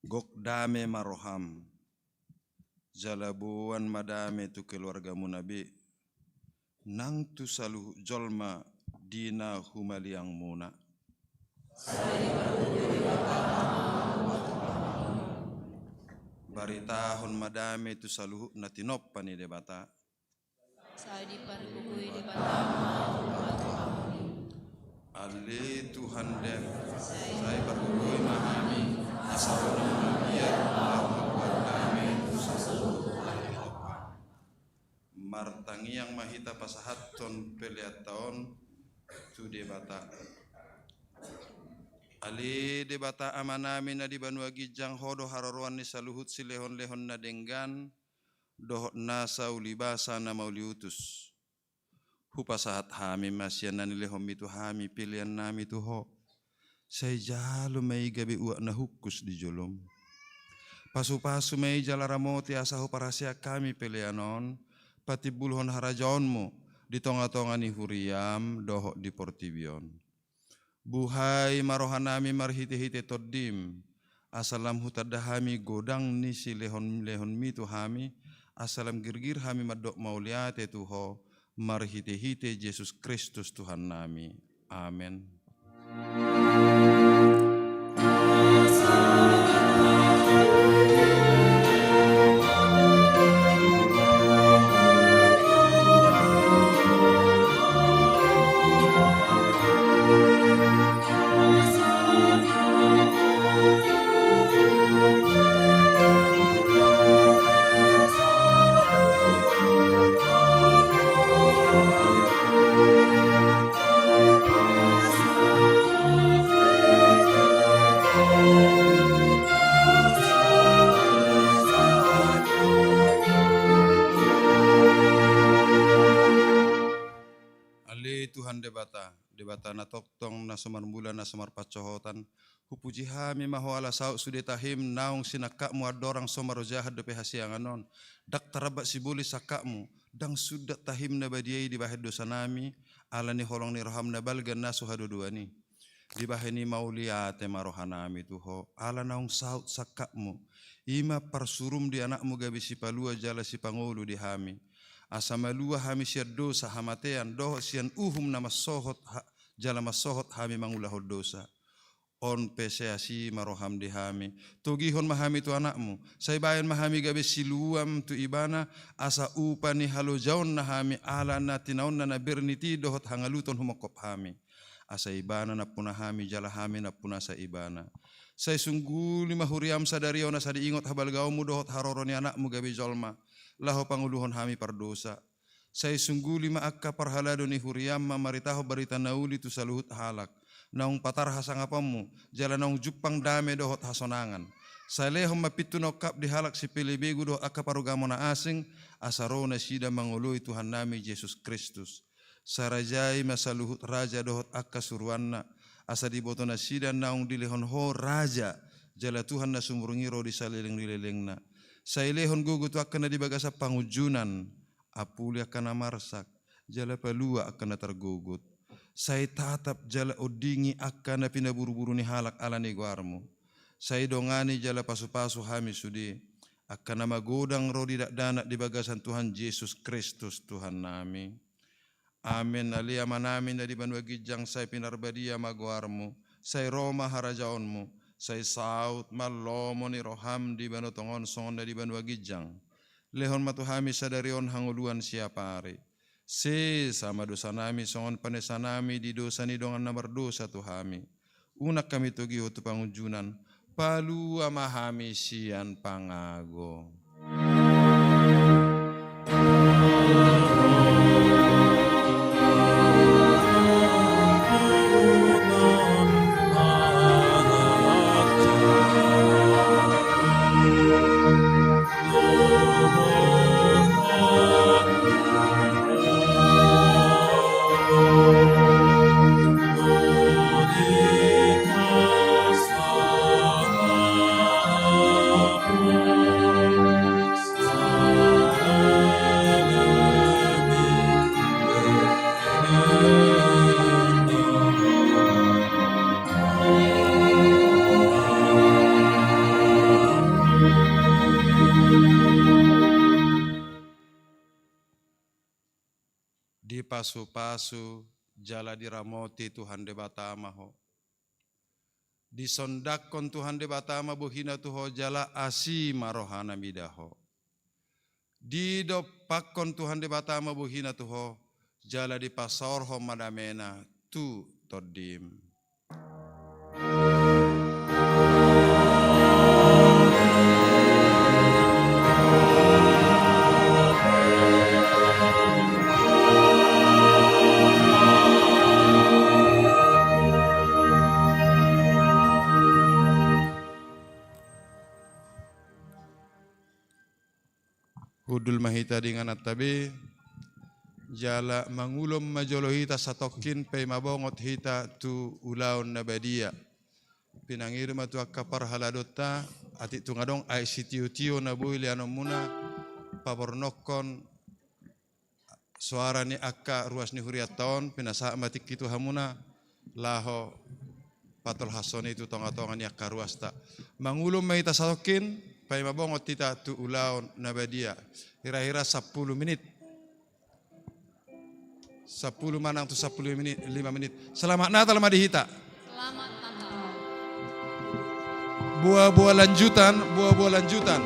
Gok dame ma roham. Jala boan ma dame tu keluargamuna be, nang tu saluhut jolma di na humaliangmuna. Baritahon ma dame tu saluhut na tinompa ni Debata. Sai dipargogoi Debata ma umat-umatna. Ale Tuhan Debata, sai pargogoi ma hami, asa unang mabiar laho mamboan dame tu saluhut na tinompa. Martangiang ma hita pasahathon peleanta on tu Debata. Ale Debata Amanami na di banua ginjang, Ho do haroroan ni saluhut silehon-lehon na denggan dohot nasa ulibasa na mauliutus. Hupasahat hami ma sian na nilehonMi tu hami peleannami tu Ho. Sai jalo ma i gabe uap na hungkus di joloM. Pasu-pasu ma i jala ramoti asa huparhaseang hami pelean on, patimbulhon harajaonMu di tonga-tonga ni huriaM dohot di portibi on. Buhai ma rohanami marhite-hite TondiM, asa lam hutanda hami godang ni silehon-lehonMi tu hami, asa lam girgir hami mandok mauliate tu Ho, marhite-hite Jesus Kristus Tuhannami. Amen. Ale Tuhan Debata, Debata na tongtong, na so marmula, na so marpansohotan, hupuji hami ma Ho ala saut sude tahim naung sinangkapMu andorang so marojahan dope hasiangan on. Ndang tarambat sibolis sangkapMu, ndang sundat tahim na badia i dibahen dosanami, ala ni holong ni rohaM na balga na so hadodoan i. Dibahen i mauliate ma rohanami tu Ho, ala naung saut sangkapMu, i ma parsuruM di AnakMu gabe sipalua jala sipangolu di hami. Asa malua hami sian dosa, hamatean, dohot sian uhum na mansohot ha-, jala mansohot hami mangulahon dosa. On pe sai asi ma rohaM di hami. Togihon ma hami tu AnakMu, sai bahen ma hami gabe siluam tu Ibana, asa upa ni halojaonna hami ala na tinaonna na bernit i dohot hangaluton humongkop hami. Asa Ibana nampuna hami jala hami nampunasa Ibana. Sai sungguli ma huriaM sadari on asa diingot habalgaonMu dohot haroro ni AnakMu gabe jolma, laho pangoluhon hami pardosa. Sai sungguli ma angka parhalado ni huriaM mamaritahon barita na uli tu saluhut halak, naung patar hasangaponMu, jala naung jumpang dame dohot hasonangan. Sai lehon ma pintu na ongkap di halak sipelebegu dohot angka parugamo na asing, asa ro nasida mangoloi Tuhannami Jesus Kristus. Sai rajai ma saluhut raja dohot angka suruanna, asa diboto nasida naung dilehon Ho raja, jala Tuhan na sumurung i ro di saleleng ni lelengna. Sai lehon gogo tu angka na di bagasan pangunjunan, apuli angka na marsak, jala palua angka na targogot. Sai tatap jala ondingi angka na pinaburu-buru ni halak ala ni goarMu. Sai dongani jala pasu-pasu hami sude, angka na magodang ro di dakdanak di bagasan Tuhan Jesus Kristus Tuhannami. Amen. Ale Amanami na di banua ginjang, sai pinarbadia ma goarMu, sai ro ma harajaonMu, sai saut ma lomo ni rohaM di banua tonga on songon na di banua ginjang. Lehon ma tu hami sadari on hangoluan siapari. Sesa ma dosanami songon panesanami di dosa ni dongan na mardosa tu hami. Unang hami togihon tu pangunjunan, palua ma hami sian pangago. Dipasupasu jala diramoti Tuhan Debata ma ho. Disondangkon Tuhan Debata ma bohina tu ho jala asi ma rohana mida ho. Didompakkon Tuhan Debata ma bohina tu ho jala dipasaorhon ma damena tu tondim. Hundul ma hita di ingananta be, jala mangulon ma jolo hita satongkin paima bongot hita tu ulaon na badia. Pinangido ma tu angka parhaladonta, atik tung adong aek sitiotio na boi leanonmuna, pabornongkon soara ni angka ruas ni hurianta on, pinasahat ma tingki tu hamuna, laho patolhashon i tu tongatonga ni angka ruasta. Mangulon ma hita satongkin, paima bongot hita tu ulaon na badia. Hirahira sampulu minit. Sampulu manang tu sampulu lima minit. Selamat Natal ma di hita. Selamat Natal. Boaboa lanjutan, boaboa lanjutan.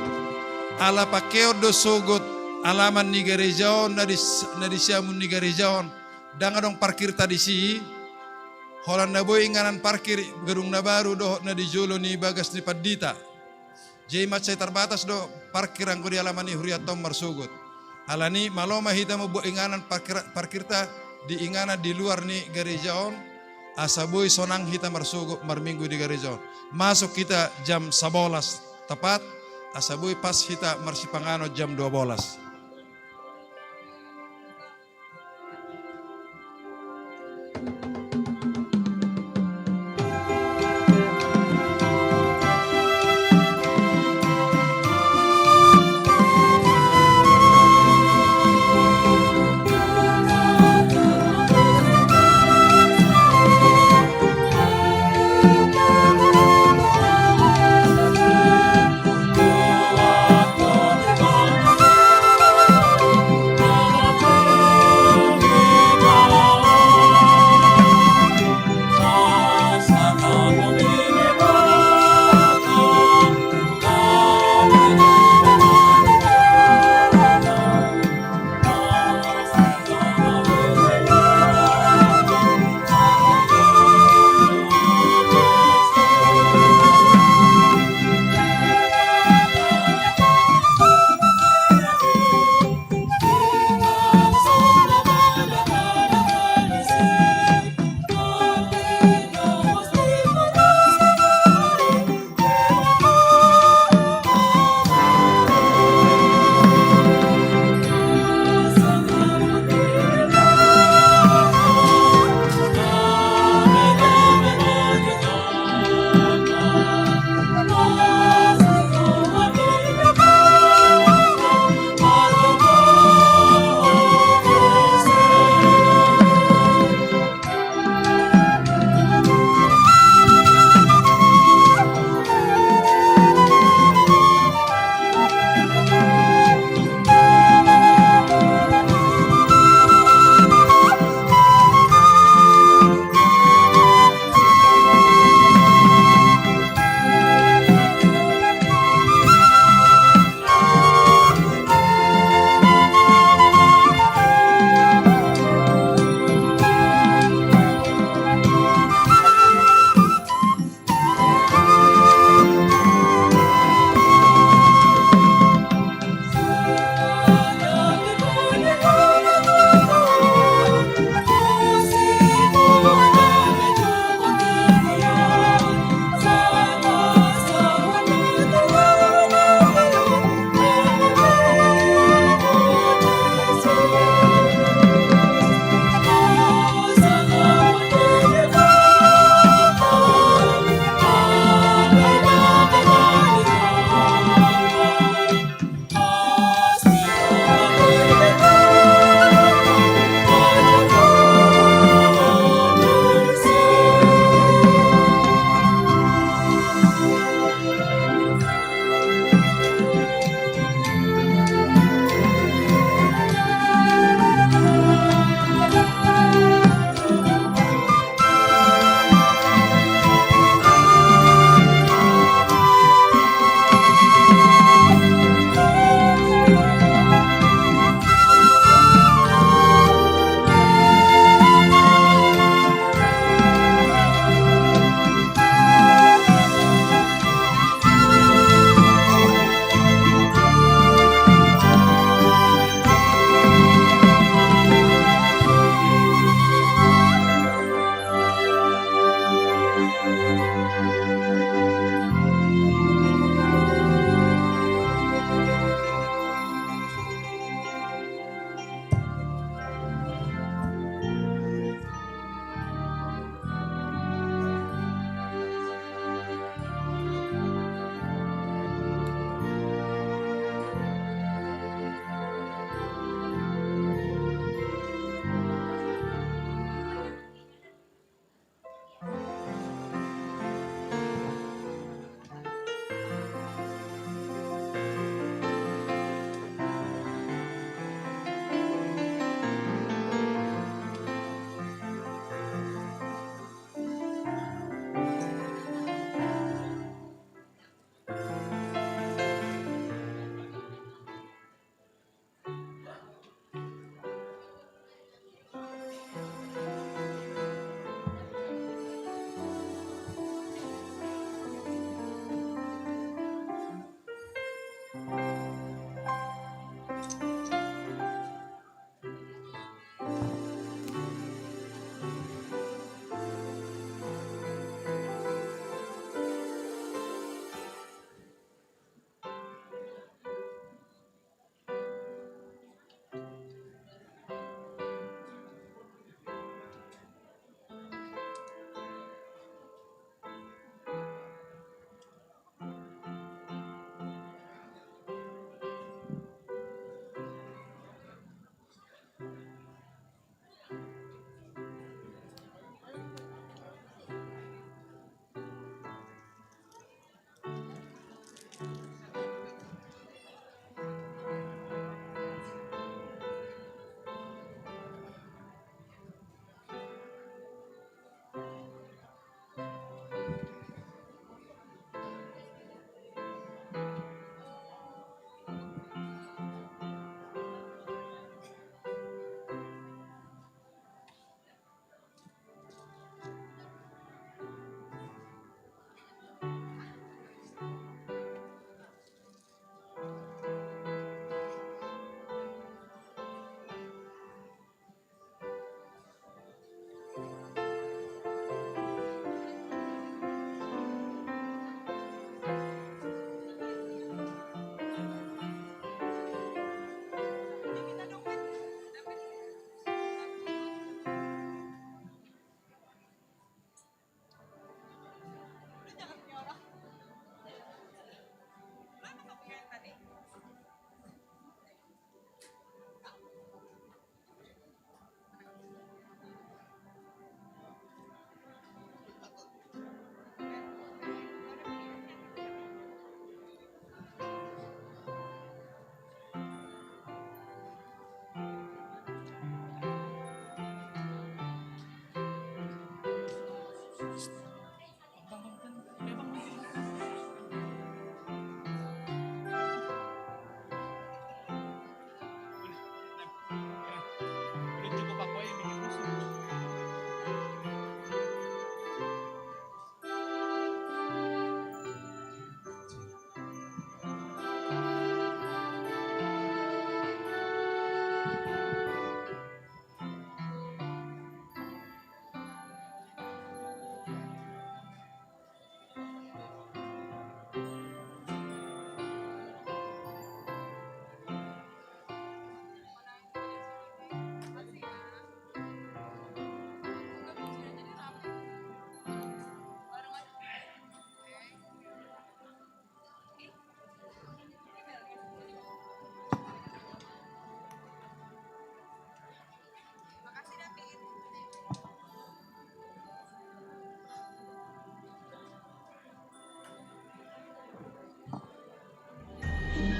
Ala pakeon do sogot alaman ni gareja on, na di, na di siamun ni gareja on. Ndang adong parkirta disi. Holan na boi inganan parkir Gedung na Baru dohot na di jolo ni bagas ni pandita. Jadi mansai tarbatas do parkir anggo di alaman ni hurianta on marsogot. Alani malo ma hita mambuat inganan parkir, parkirta di inganan di luar ni gareja on, asa boi sonang hita marsogot marminggu di gareja on. Masuk hita jam sabolas tepat, asa boi pas hita marsipanganon jam dua bolas.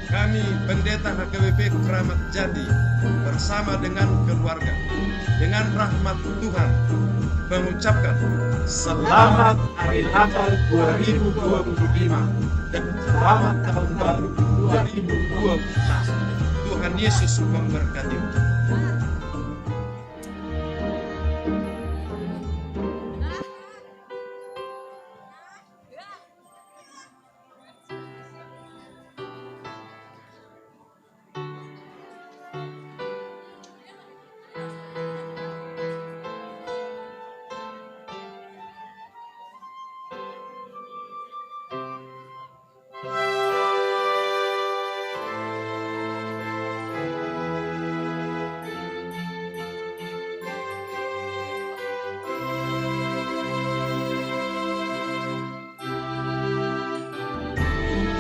Kami, Pendeta H K B P Kramat Jati, bersama dengan keluarga, dengan rahmat Tuhan, mengucapkan selamat Hari Natal dua ribu dua puluh lima dan selamat Tahun Baru dua ribu dua puluh enam. Tuhan Yesus memberkatimu.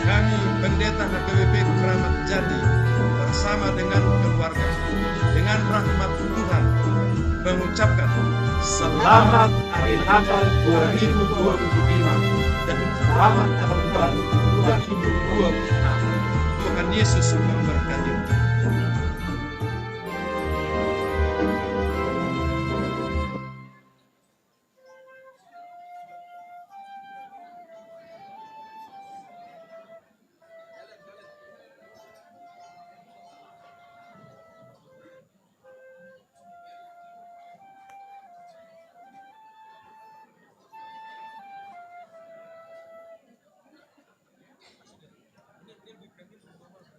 Kami, Pendeta H K B P Kramat Jati, bersama dengan keluarga, dengan rahmat Tuhan, mengucapkan selamat Hari Natal dua ribu dua puluh lima dan selamat Tahun Baru dua ribu dua puluh enam. Tuhan Yesus memberkatimu.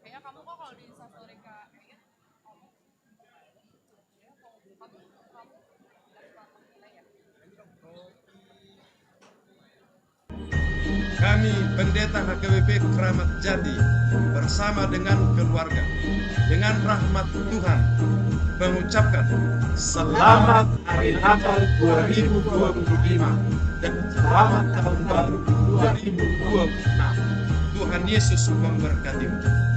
Kayaknya kamu kok kalau di instastory Kak Ria, kamu Kami, Pendeta H K B P Kramat Jati, bersama dengan keluarga, dengan rahmat Tuhan, mengucapkan selamat Hari Natal dua ribu dua puluh lima dan selamat Tahun Baru dua ribu dua puluh enam. Tuhan Yesus memberkatimu.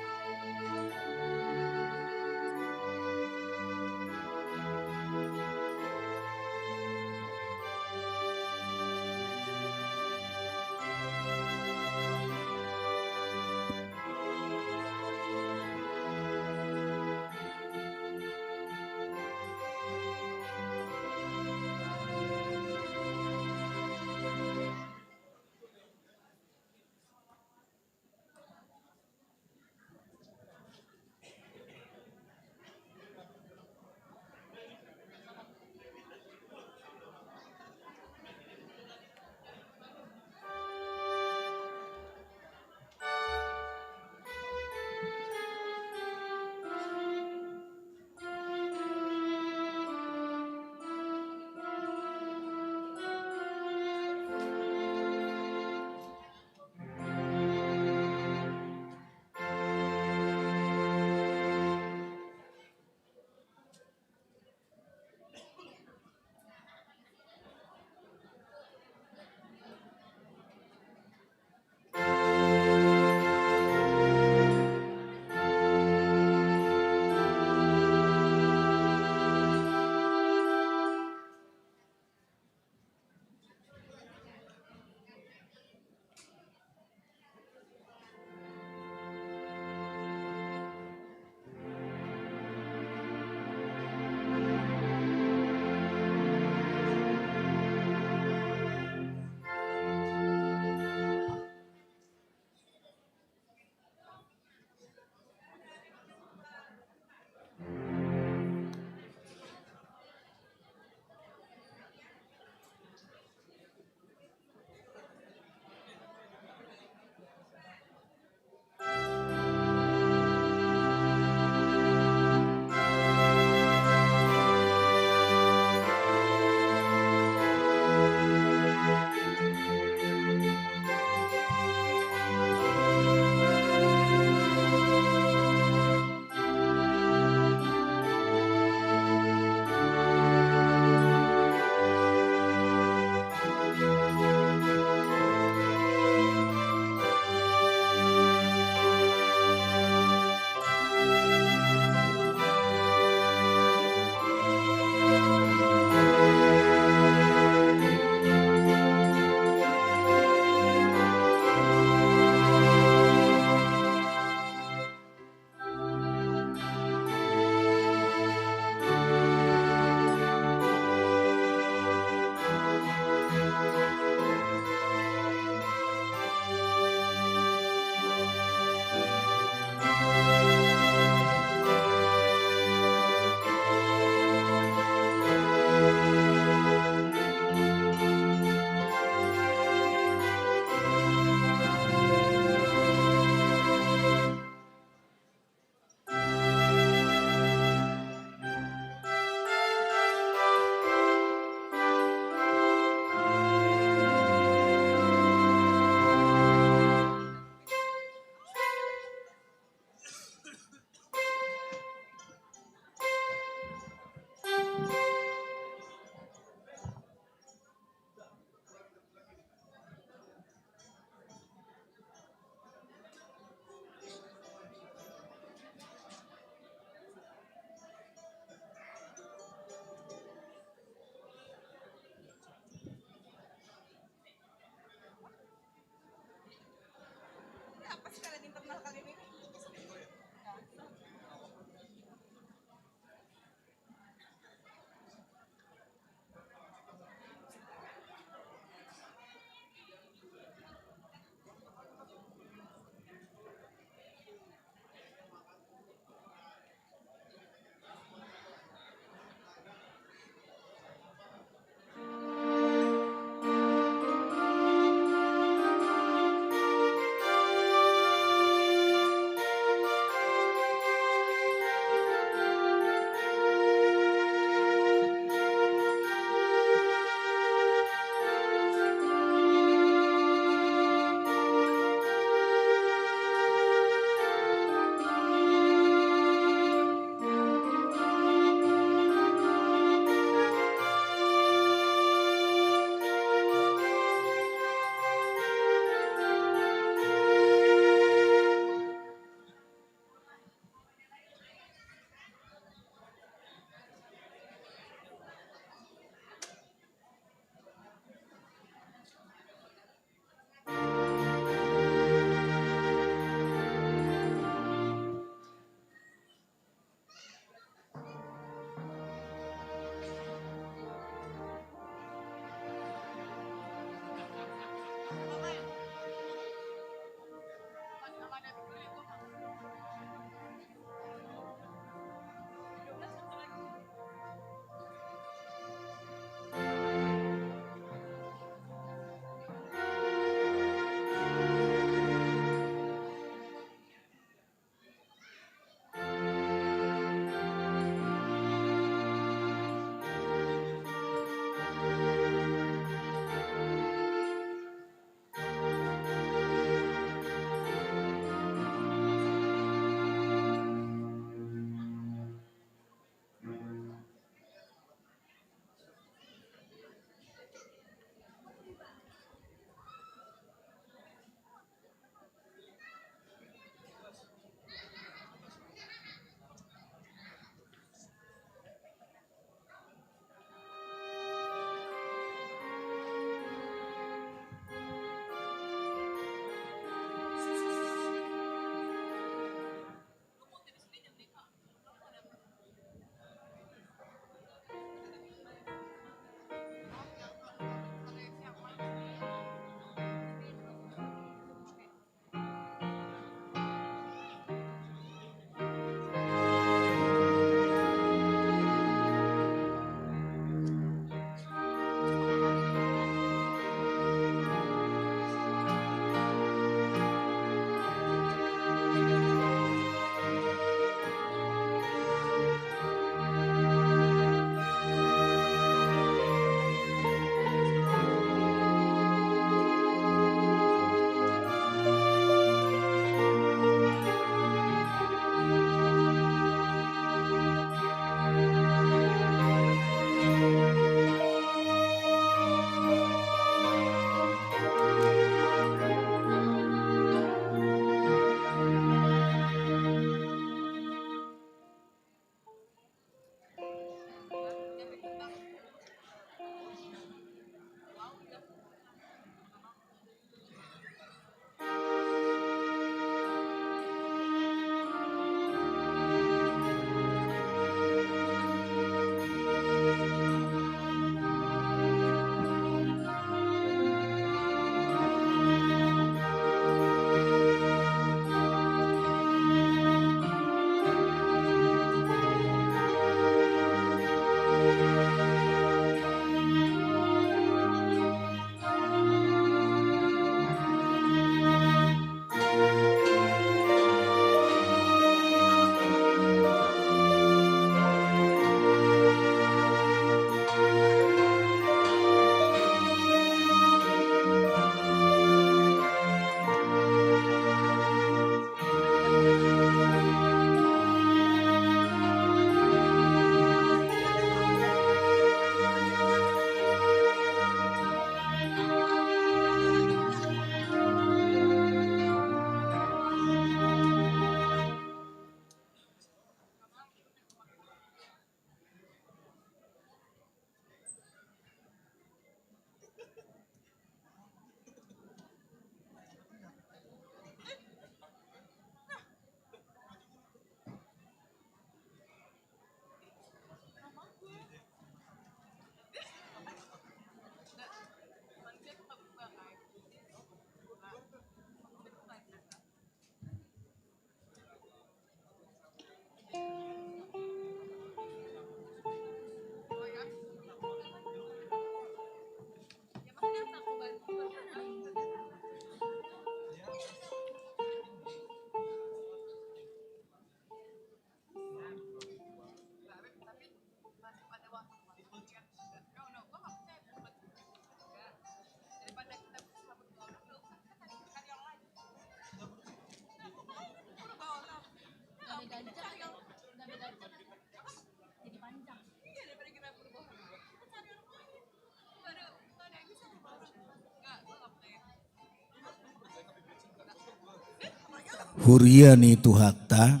Huria ni Tuhanta,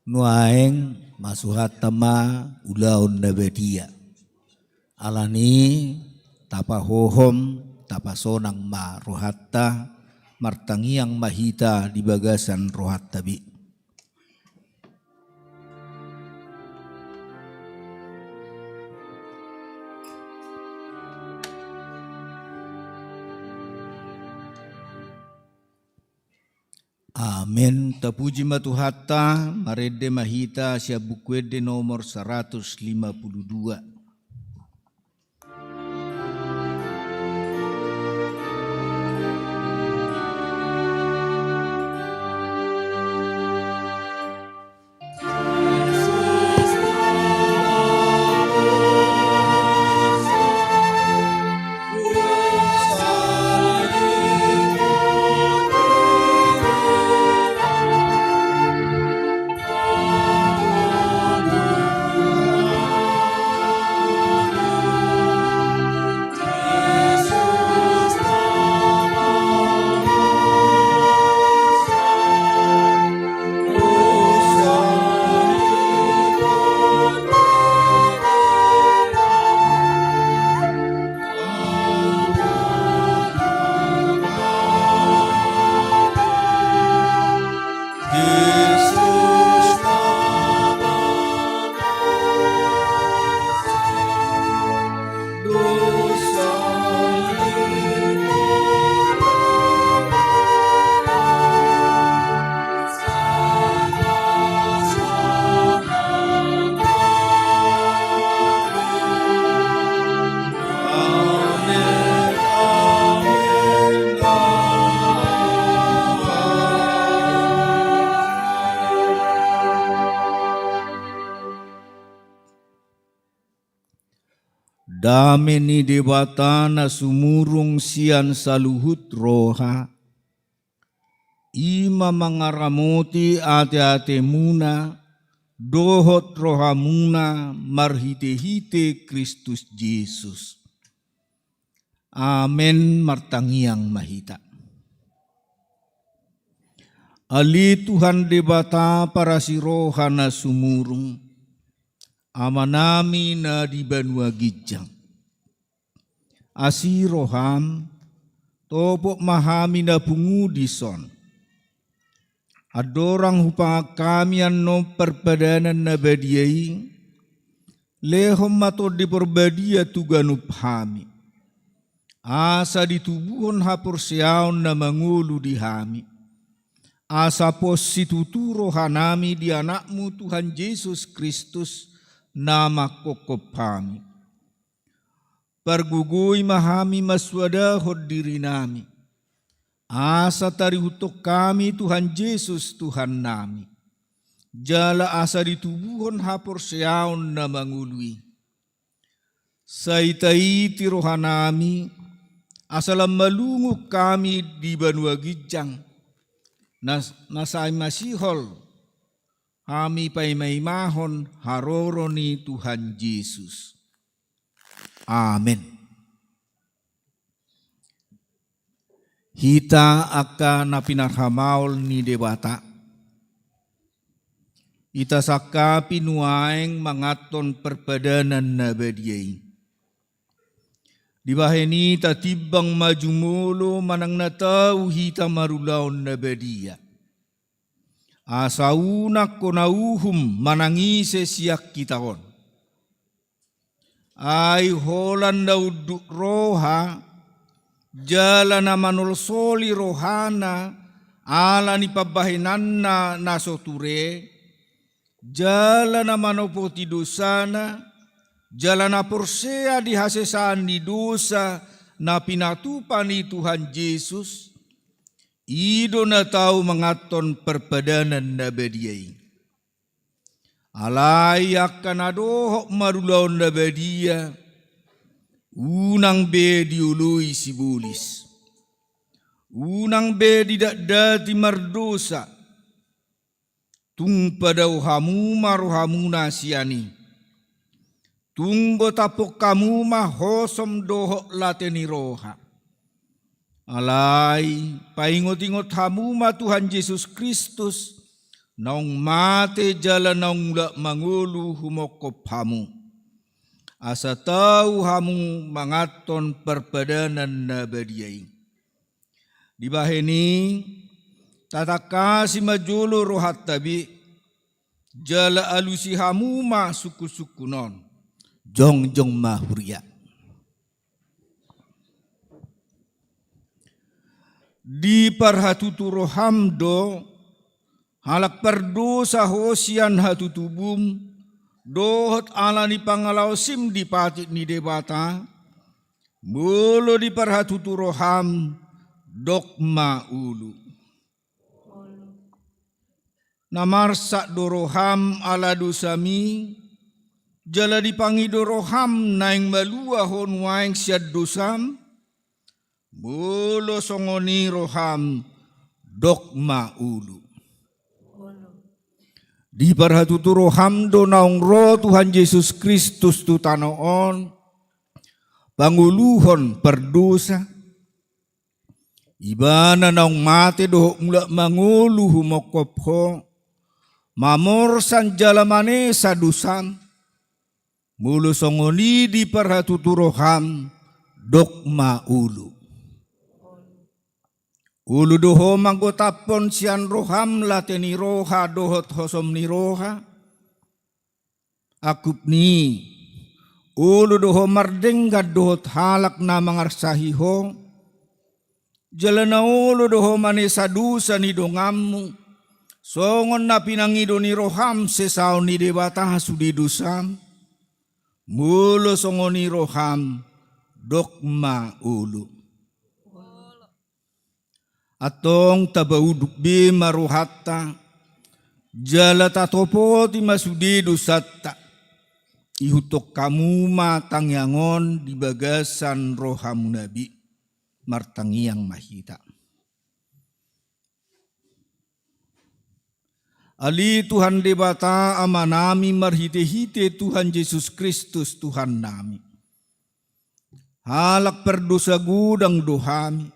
nuaeng masuhanta ma ulaon na badia. Alani i tapahohom, tapasonang ma rohanta, martangiang ma hita di bagasan rohanta be. Amen. Tapuji ma Tuhanta, marende ma hita sian Buku Ende nomor saratus lima pulu dua. Dame ni Debata na sumurung sian saluhut roha, i ma mangaramoti ateatemuna dohot rohamuna marhitehite Kristus Jesus. Amen. Martangiang ma hita. Ale Tuhan Debata parasi roha na sumurung, Amanami na di banua ginjang, asi roham, topot ma hami na pungu dison. Andorang hupangan hami annon parpadanan na badia i, lehon ma Tondi Parbadia tu ganup hami, asa ditubuhon haporseaon na mangolu di hami, asa pos situtu rohanami di Anakmu Tuhan Jesus Kristus, na manghophop hami. Pargogoi ma hami mansuadahon dirinami, asa tarihuthon hami Tuhan Jesus Tuhannami, jala asa ditubuhon haporseaon na mangolu i. Sai taiti rohanami, asa lam malungun hami di banua ginjang, na, na sai masihol hami paimaimahon haroro ni Tuhan Jesus. Amen. Hita angka na pinarhamaol ni Debata, hita sangkapi nuaeng manganhon parpadanan na badia i. Dibahen i tatimbang ma jumolo manang na tau hita marulaon na badia, asa unang hona uhum manang ise sian hita on. Ai holan na unduk roha, jala na manolsoli rohana ala ni pambahenanna na so ture, jala na manopoti dosana, jala na porsea di hasesaan ni dosa na pinatupa ni Tuhan Jesus, i do na tau manganhon parpadanan na badia i. Alai angka na dohot marulaon na badia, unang be dioloi sibolis, unang be didatdati mardosa. Tung padao hamu ma rohamuna sian i. Tung botaphon hamu ma hosom dohot late ni roha. Alai paingot-ingot hamu ma Tuhan Jesus Kristus, naung mate jala naung mulak mangolu humongkop hamu, asa tau hamu manganhon parpadanan na badia i. Dibahen i, tatangkasi ma jolo rohanta be, jala alusi hamu ma sungkun-sungkun on. Jongjong ma huria. Diparhatutu roham do, halak pardosa ho sian hatutubum, dohot ala ni pangalaosim di patik ni Debata, molo diparhatutu roham, dok ma ulu. Na marsak do roham ala dosami, jala dipangido roham naeng malua ho nuaeng sian dosam, molo songon i roham, dok ma ulu. Diparhatutu roham do naung ro Tuhan Jesus Kristus tu tano on, pangoluhon pardosa, Ibana naung mate dohot mulak mangolu humongkop ho, mamorsan jala manesa dosam, molo songon i diparhatutu roham, dok ma ulu. Olo do ho manggotaphon sian roham late ni roha dohot hosom ni roha, angkup ni i, olo do ho mardenggan dohot halak na mangarsahi ho, jala na olo do ho manesa dosa ni donganmu, songon na pinangido ni roham sesaon ni Debata sude dosam, molo songon i roham, dok ma olo. Antong tapauduk be ma rohanta, jala tatopoti ma sude dosanta, ihuthon hamu ma tangiang on di bagasan rohamuna be. Martangiang ma hita. Ale Tuhan Debata Amanami marhite-hite Tuhan Jesus Kristus Tuhannami. Halak pardosa godang do hami.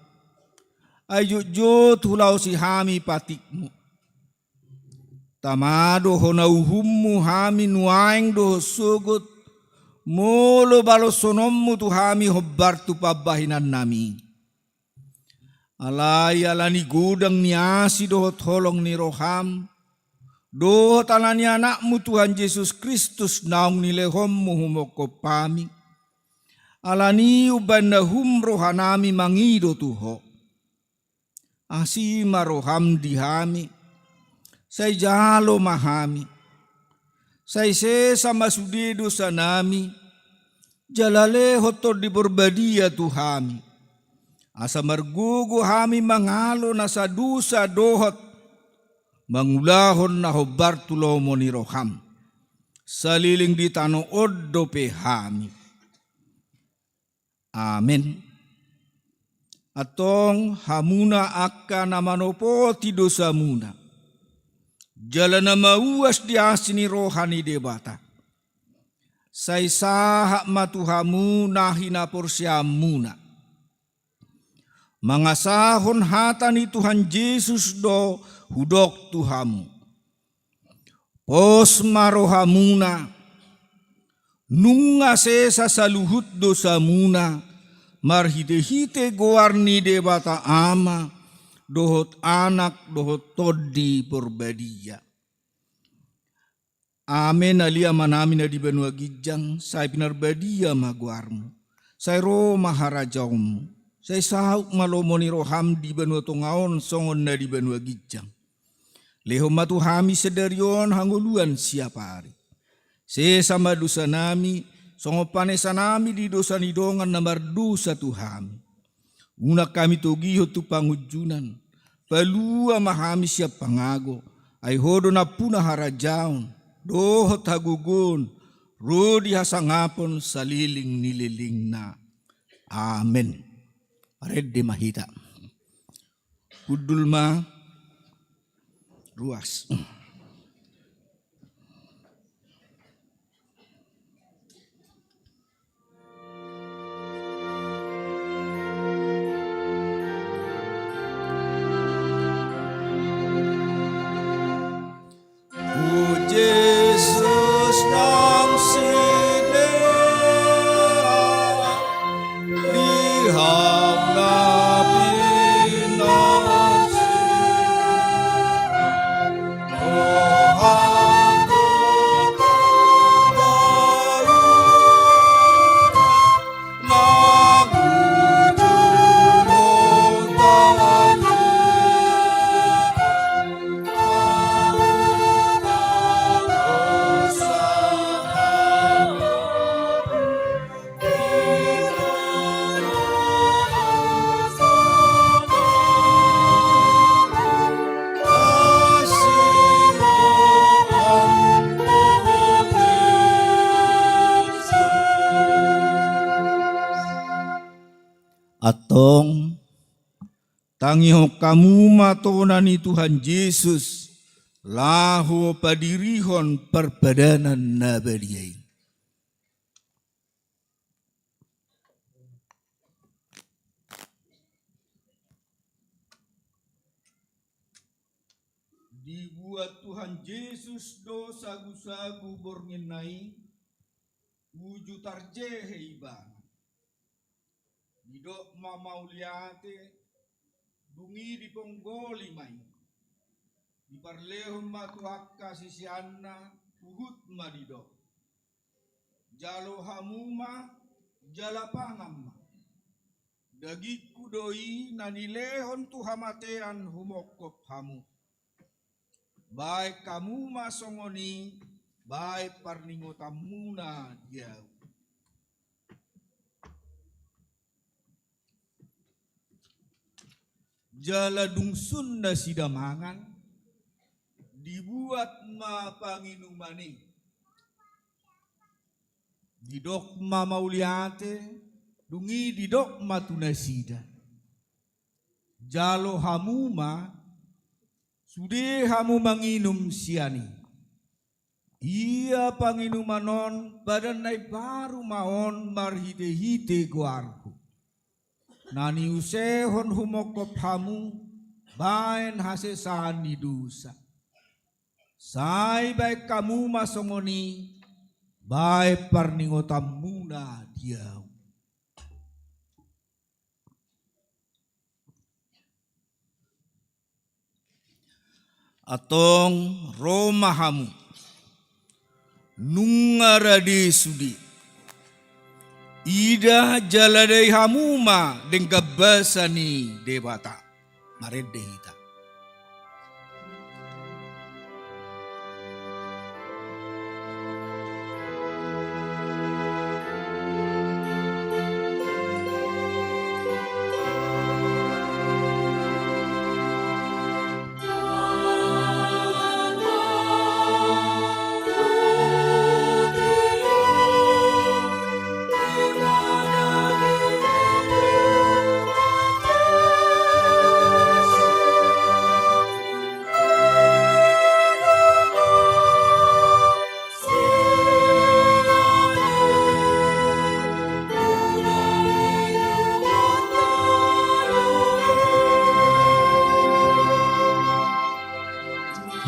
Ai jotjot hulaosi hami patikmu. Tama do hona uhummu hami nuaeng dohot sogot, molo baloshononmu tu hami hombar tu pambahenannami. Alai ala ni godang ni asi dohot holong ni roham, dohot ala ni Anakmu Tuhan Jesus Kristus naung nilehonmu humongkop hami, ala ni i umbahen na hum rohanami mangido tu ho. Asi ma roham di hami, sai jalo ma hami, sai sesa ma sude dosanami, jala lehon Tondi Porbadia tu hami, asa margogo hami mangalo nasa dosa dohot mangulahon na hombar tu lomo ni roham, saleleng di tano on dope hami. Amen. Antong hamuna angka na manopoti dosamuna, jala na mauas di asi ni roha ni Debata, sai sahat ma tu hamu na hinaporseaonmuna. Mangasahon hata ni Tuhan Jesus do hudok tu hamu. Pos ma rohamuna, nunga sesa saluhut dosamuna, marhite-hite goar ni Debata Ama, dohot Anak, dohot Tondi Porbadia. Amen. Ale Amanami na di banua ginjang, sai pinarbadia ma goarmu. Sai ro ma harajaonmu. Sai saut ma lomo ni roham di banua tonga on songon na di banua ginjang. Lehon ma tu hami sadari on hangoluan siapari. Sesa ma dosanami, songon panesanami di dosa ni dongan na mardosa tu hami. Unang hami togihon tu pangunjunan, palua ma hami sian pangago, ai ho do nampuna harajaon, dohot hagogoon, ro di hasangapon saleleng ni lelengna. Amen. Marende ma hita. Hundul ma ruas. Antong, tangihon hamu ma tona ni Tuhan Jesus, laho padirihon parpadanan na badia i. Dibuat Tuhan Jesus do sagusagu borngin na i, uju tarjehe ibana. Didok ma mauliate, dung i diponggoli ma i. Diparlehon ma tu angka siseanna, huhut ma didok: Jalo hamu ma, jala pangan ma. Dagingku do i na nilehon tu hamatean humongkop hamu. Baen hamu ma songon i, baen parningotanmuna di ahu. Jala dung sun nasida mangan, dibuat ma panginuman i. Didok ma mauliate, dung i didok ma tu nasida: Jalo hamu ma, sude hamu manginum sian i. Ia panginuman on padan na imbaru ma on marhitehite goarhu, na niusehon humongkop hamu baen hasesaan ni dosa. Sai baen hamu ma songon i baen parningotanmuna di ahu. Antong ro ma hamu, nunga rade sude. Ida jala dai hamu ma denggan basa ni Debata. Marende hita.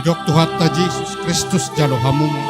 Didok Tuhanta Jesus Kristus, jalo hamu ma.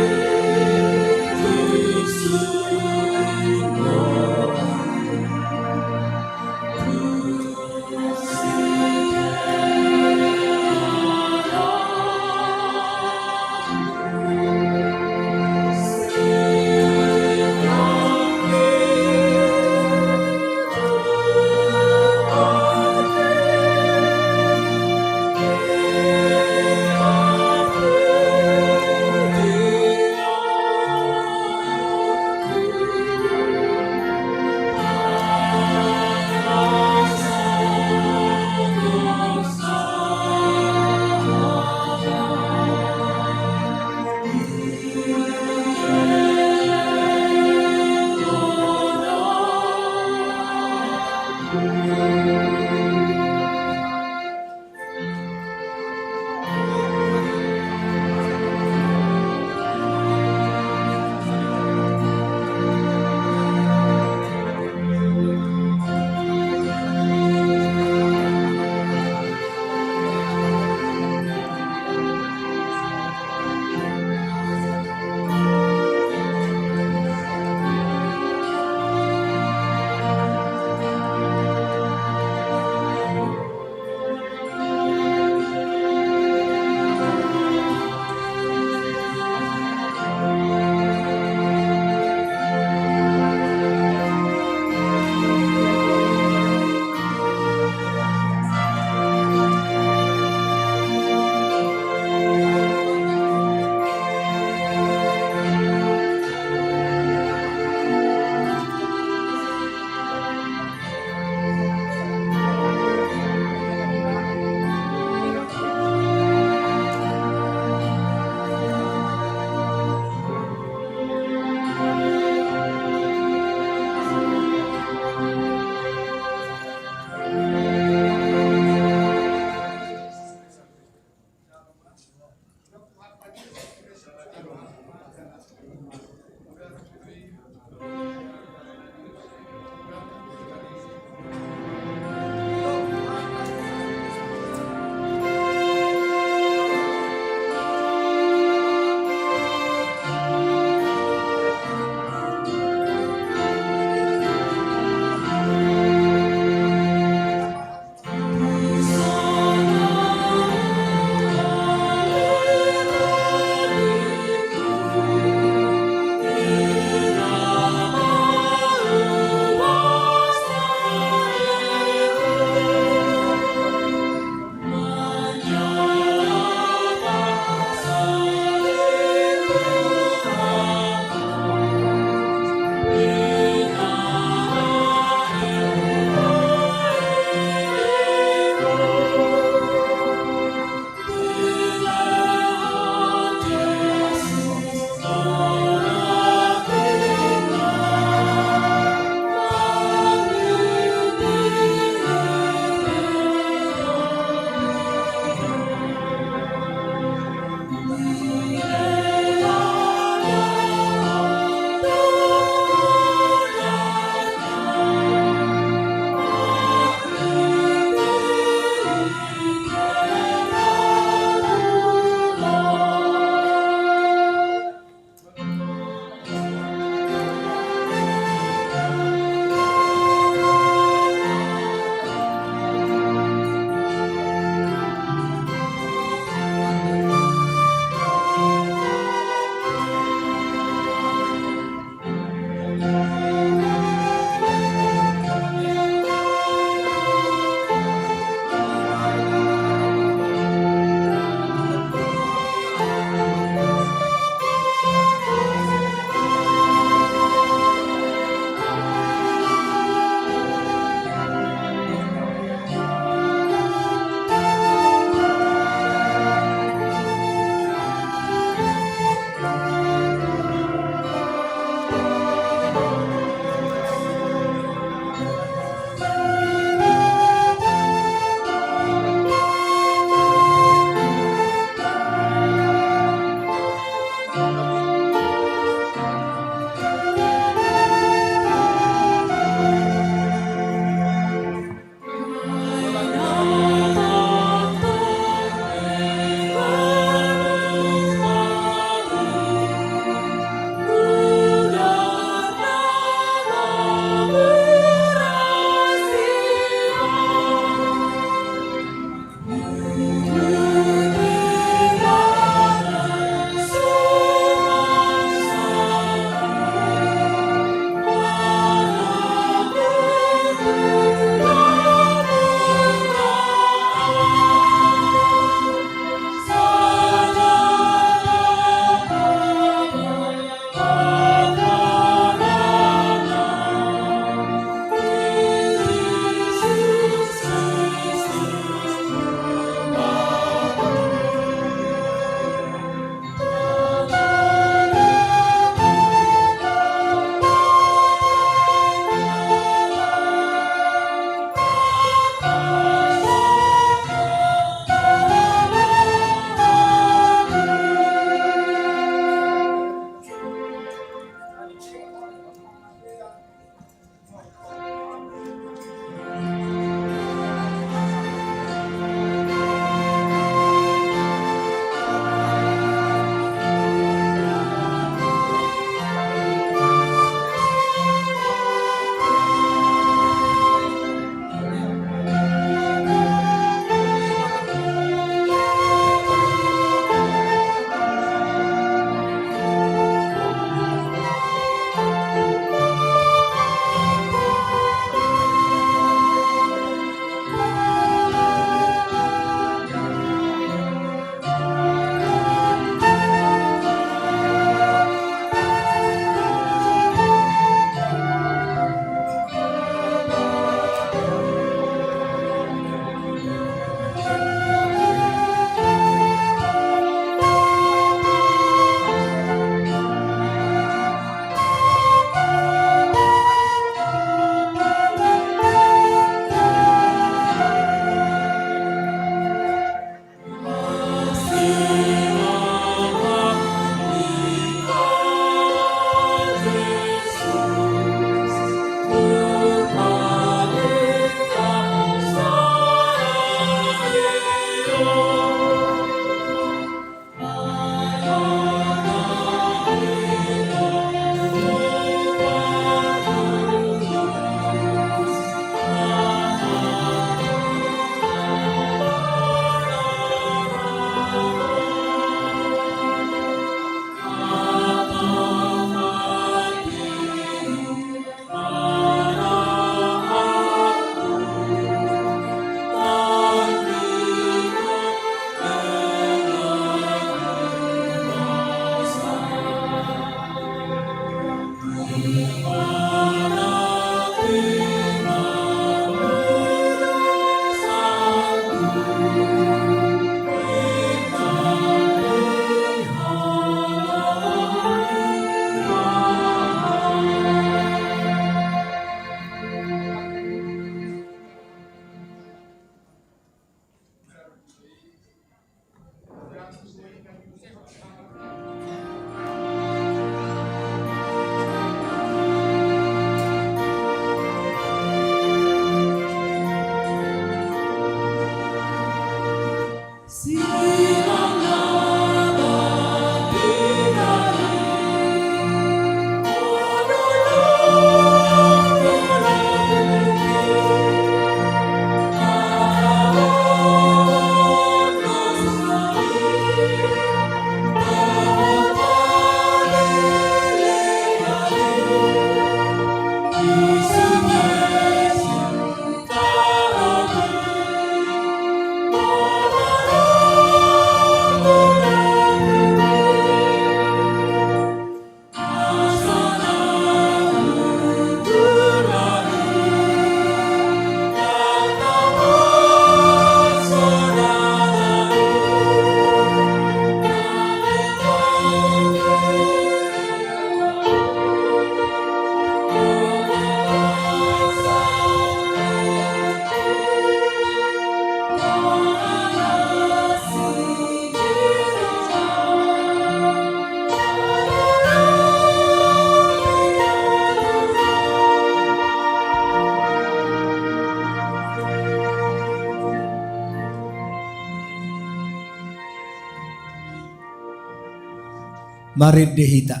Marende hita.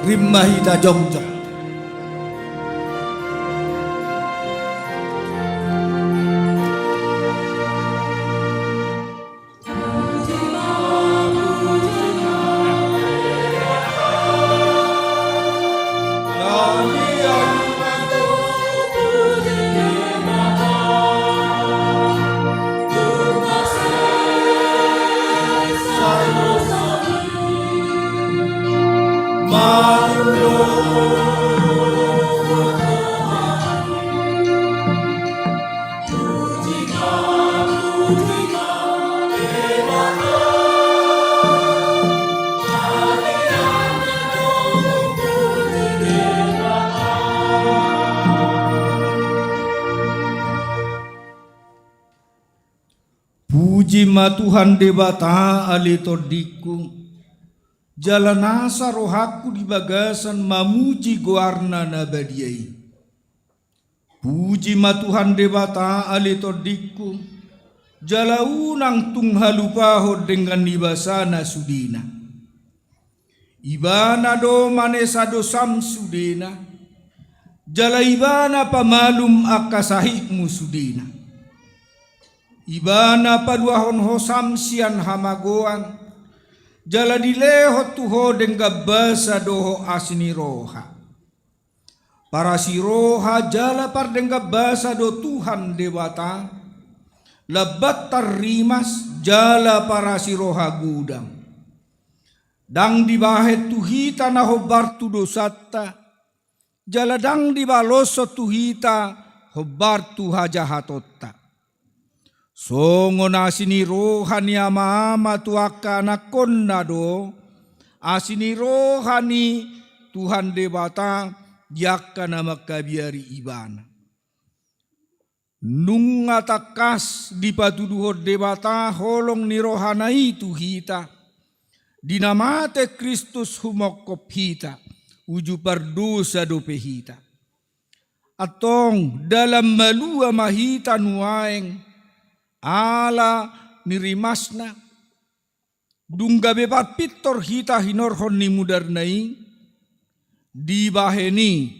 Rap ma hita jongjong. Puji ma Tuhan Debata ale tondingku, jala nasa rohangku di bagasan mamuji goarna na badia i. Puji ma Tuhan Debata ale tondingku, jala unang tung halupahon denggan ni basana sudena. Ibana do manesa dosam sudena, jala Ibana pamalum angka sahitmu sudena. Ibana paluahon ho sam sian hamagoan, jala dilehon tu ho denggan basa dohot asi ni roha. Parasi roha jala pardenggan basa do Tuhan Debata, lambat tarrimas jala parasi roha godang. Ndang dibahen tu hita na hombar tu dosanta, jala ndang dibaloshon tu hita hombar tu hajahatonta. Songon asi ni roha ni amaama tu angka anakkonna do asi ni roha ni Tuhan Debata di angka na mangkabiari Ibana. Nunga tangkas dipatuduhon Debata holong ni rohana i tu hita, di na mate Kristus humongkop hita, uju pardosa dope hita. Antong dalan malua ma hita nuaeng, ala ni rimasna, dung gabe parpintor hita hinorhon ni mudarna i, dibahen i,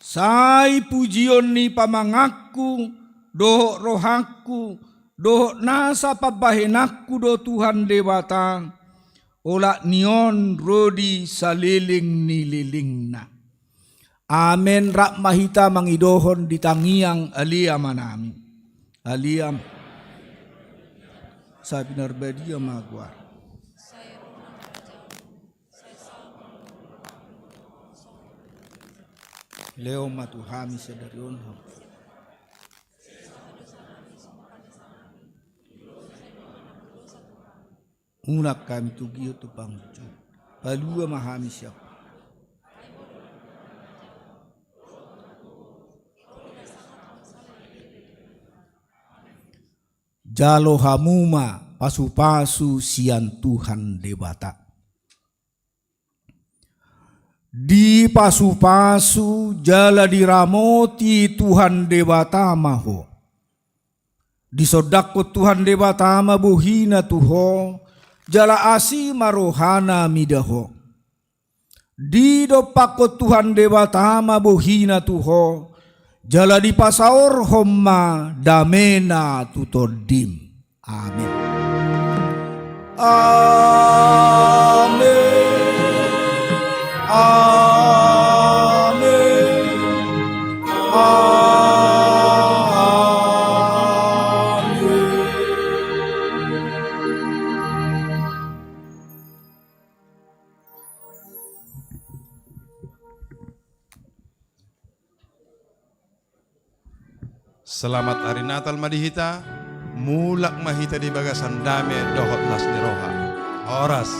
sai pujion ni pamanganku, dohot rohangku, dohot nasa pambahenanku do Tuhan Debata, olat ni on ro di saleleng ni lelengna. Amen. Rap ma hita mangidohon di tangiang Ale Amanami. Ale Am-, sai pinarbadia ma goar. Lehon ma tu hami sadari on. Unang hami togihon tu pangunjunan. Palua ma hami sian. Jalo hamu ma pasupasu sian Tuhan Debata. Dipasupasu jala diramoti Tuhan Debata ma ho. Disondangkon Tuhan Debata ma bohina tu ho, jala asi ma rohana mida ho. Didompakkon Tuhan Debata ma bohina tu ho, jala dipasaorhon ma damena tu tondim. Amen. Amen. Amen. Amen. Selamat Hari Natal ma di hita. Mulak ma hita di bagasan dame dohot las ni roha. Horas.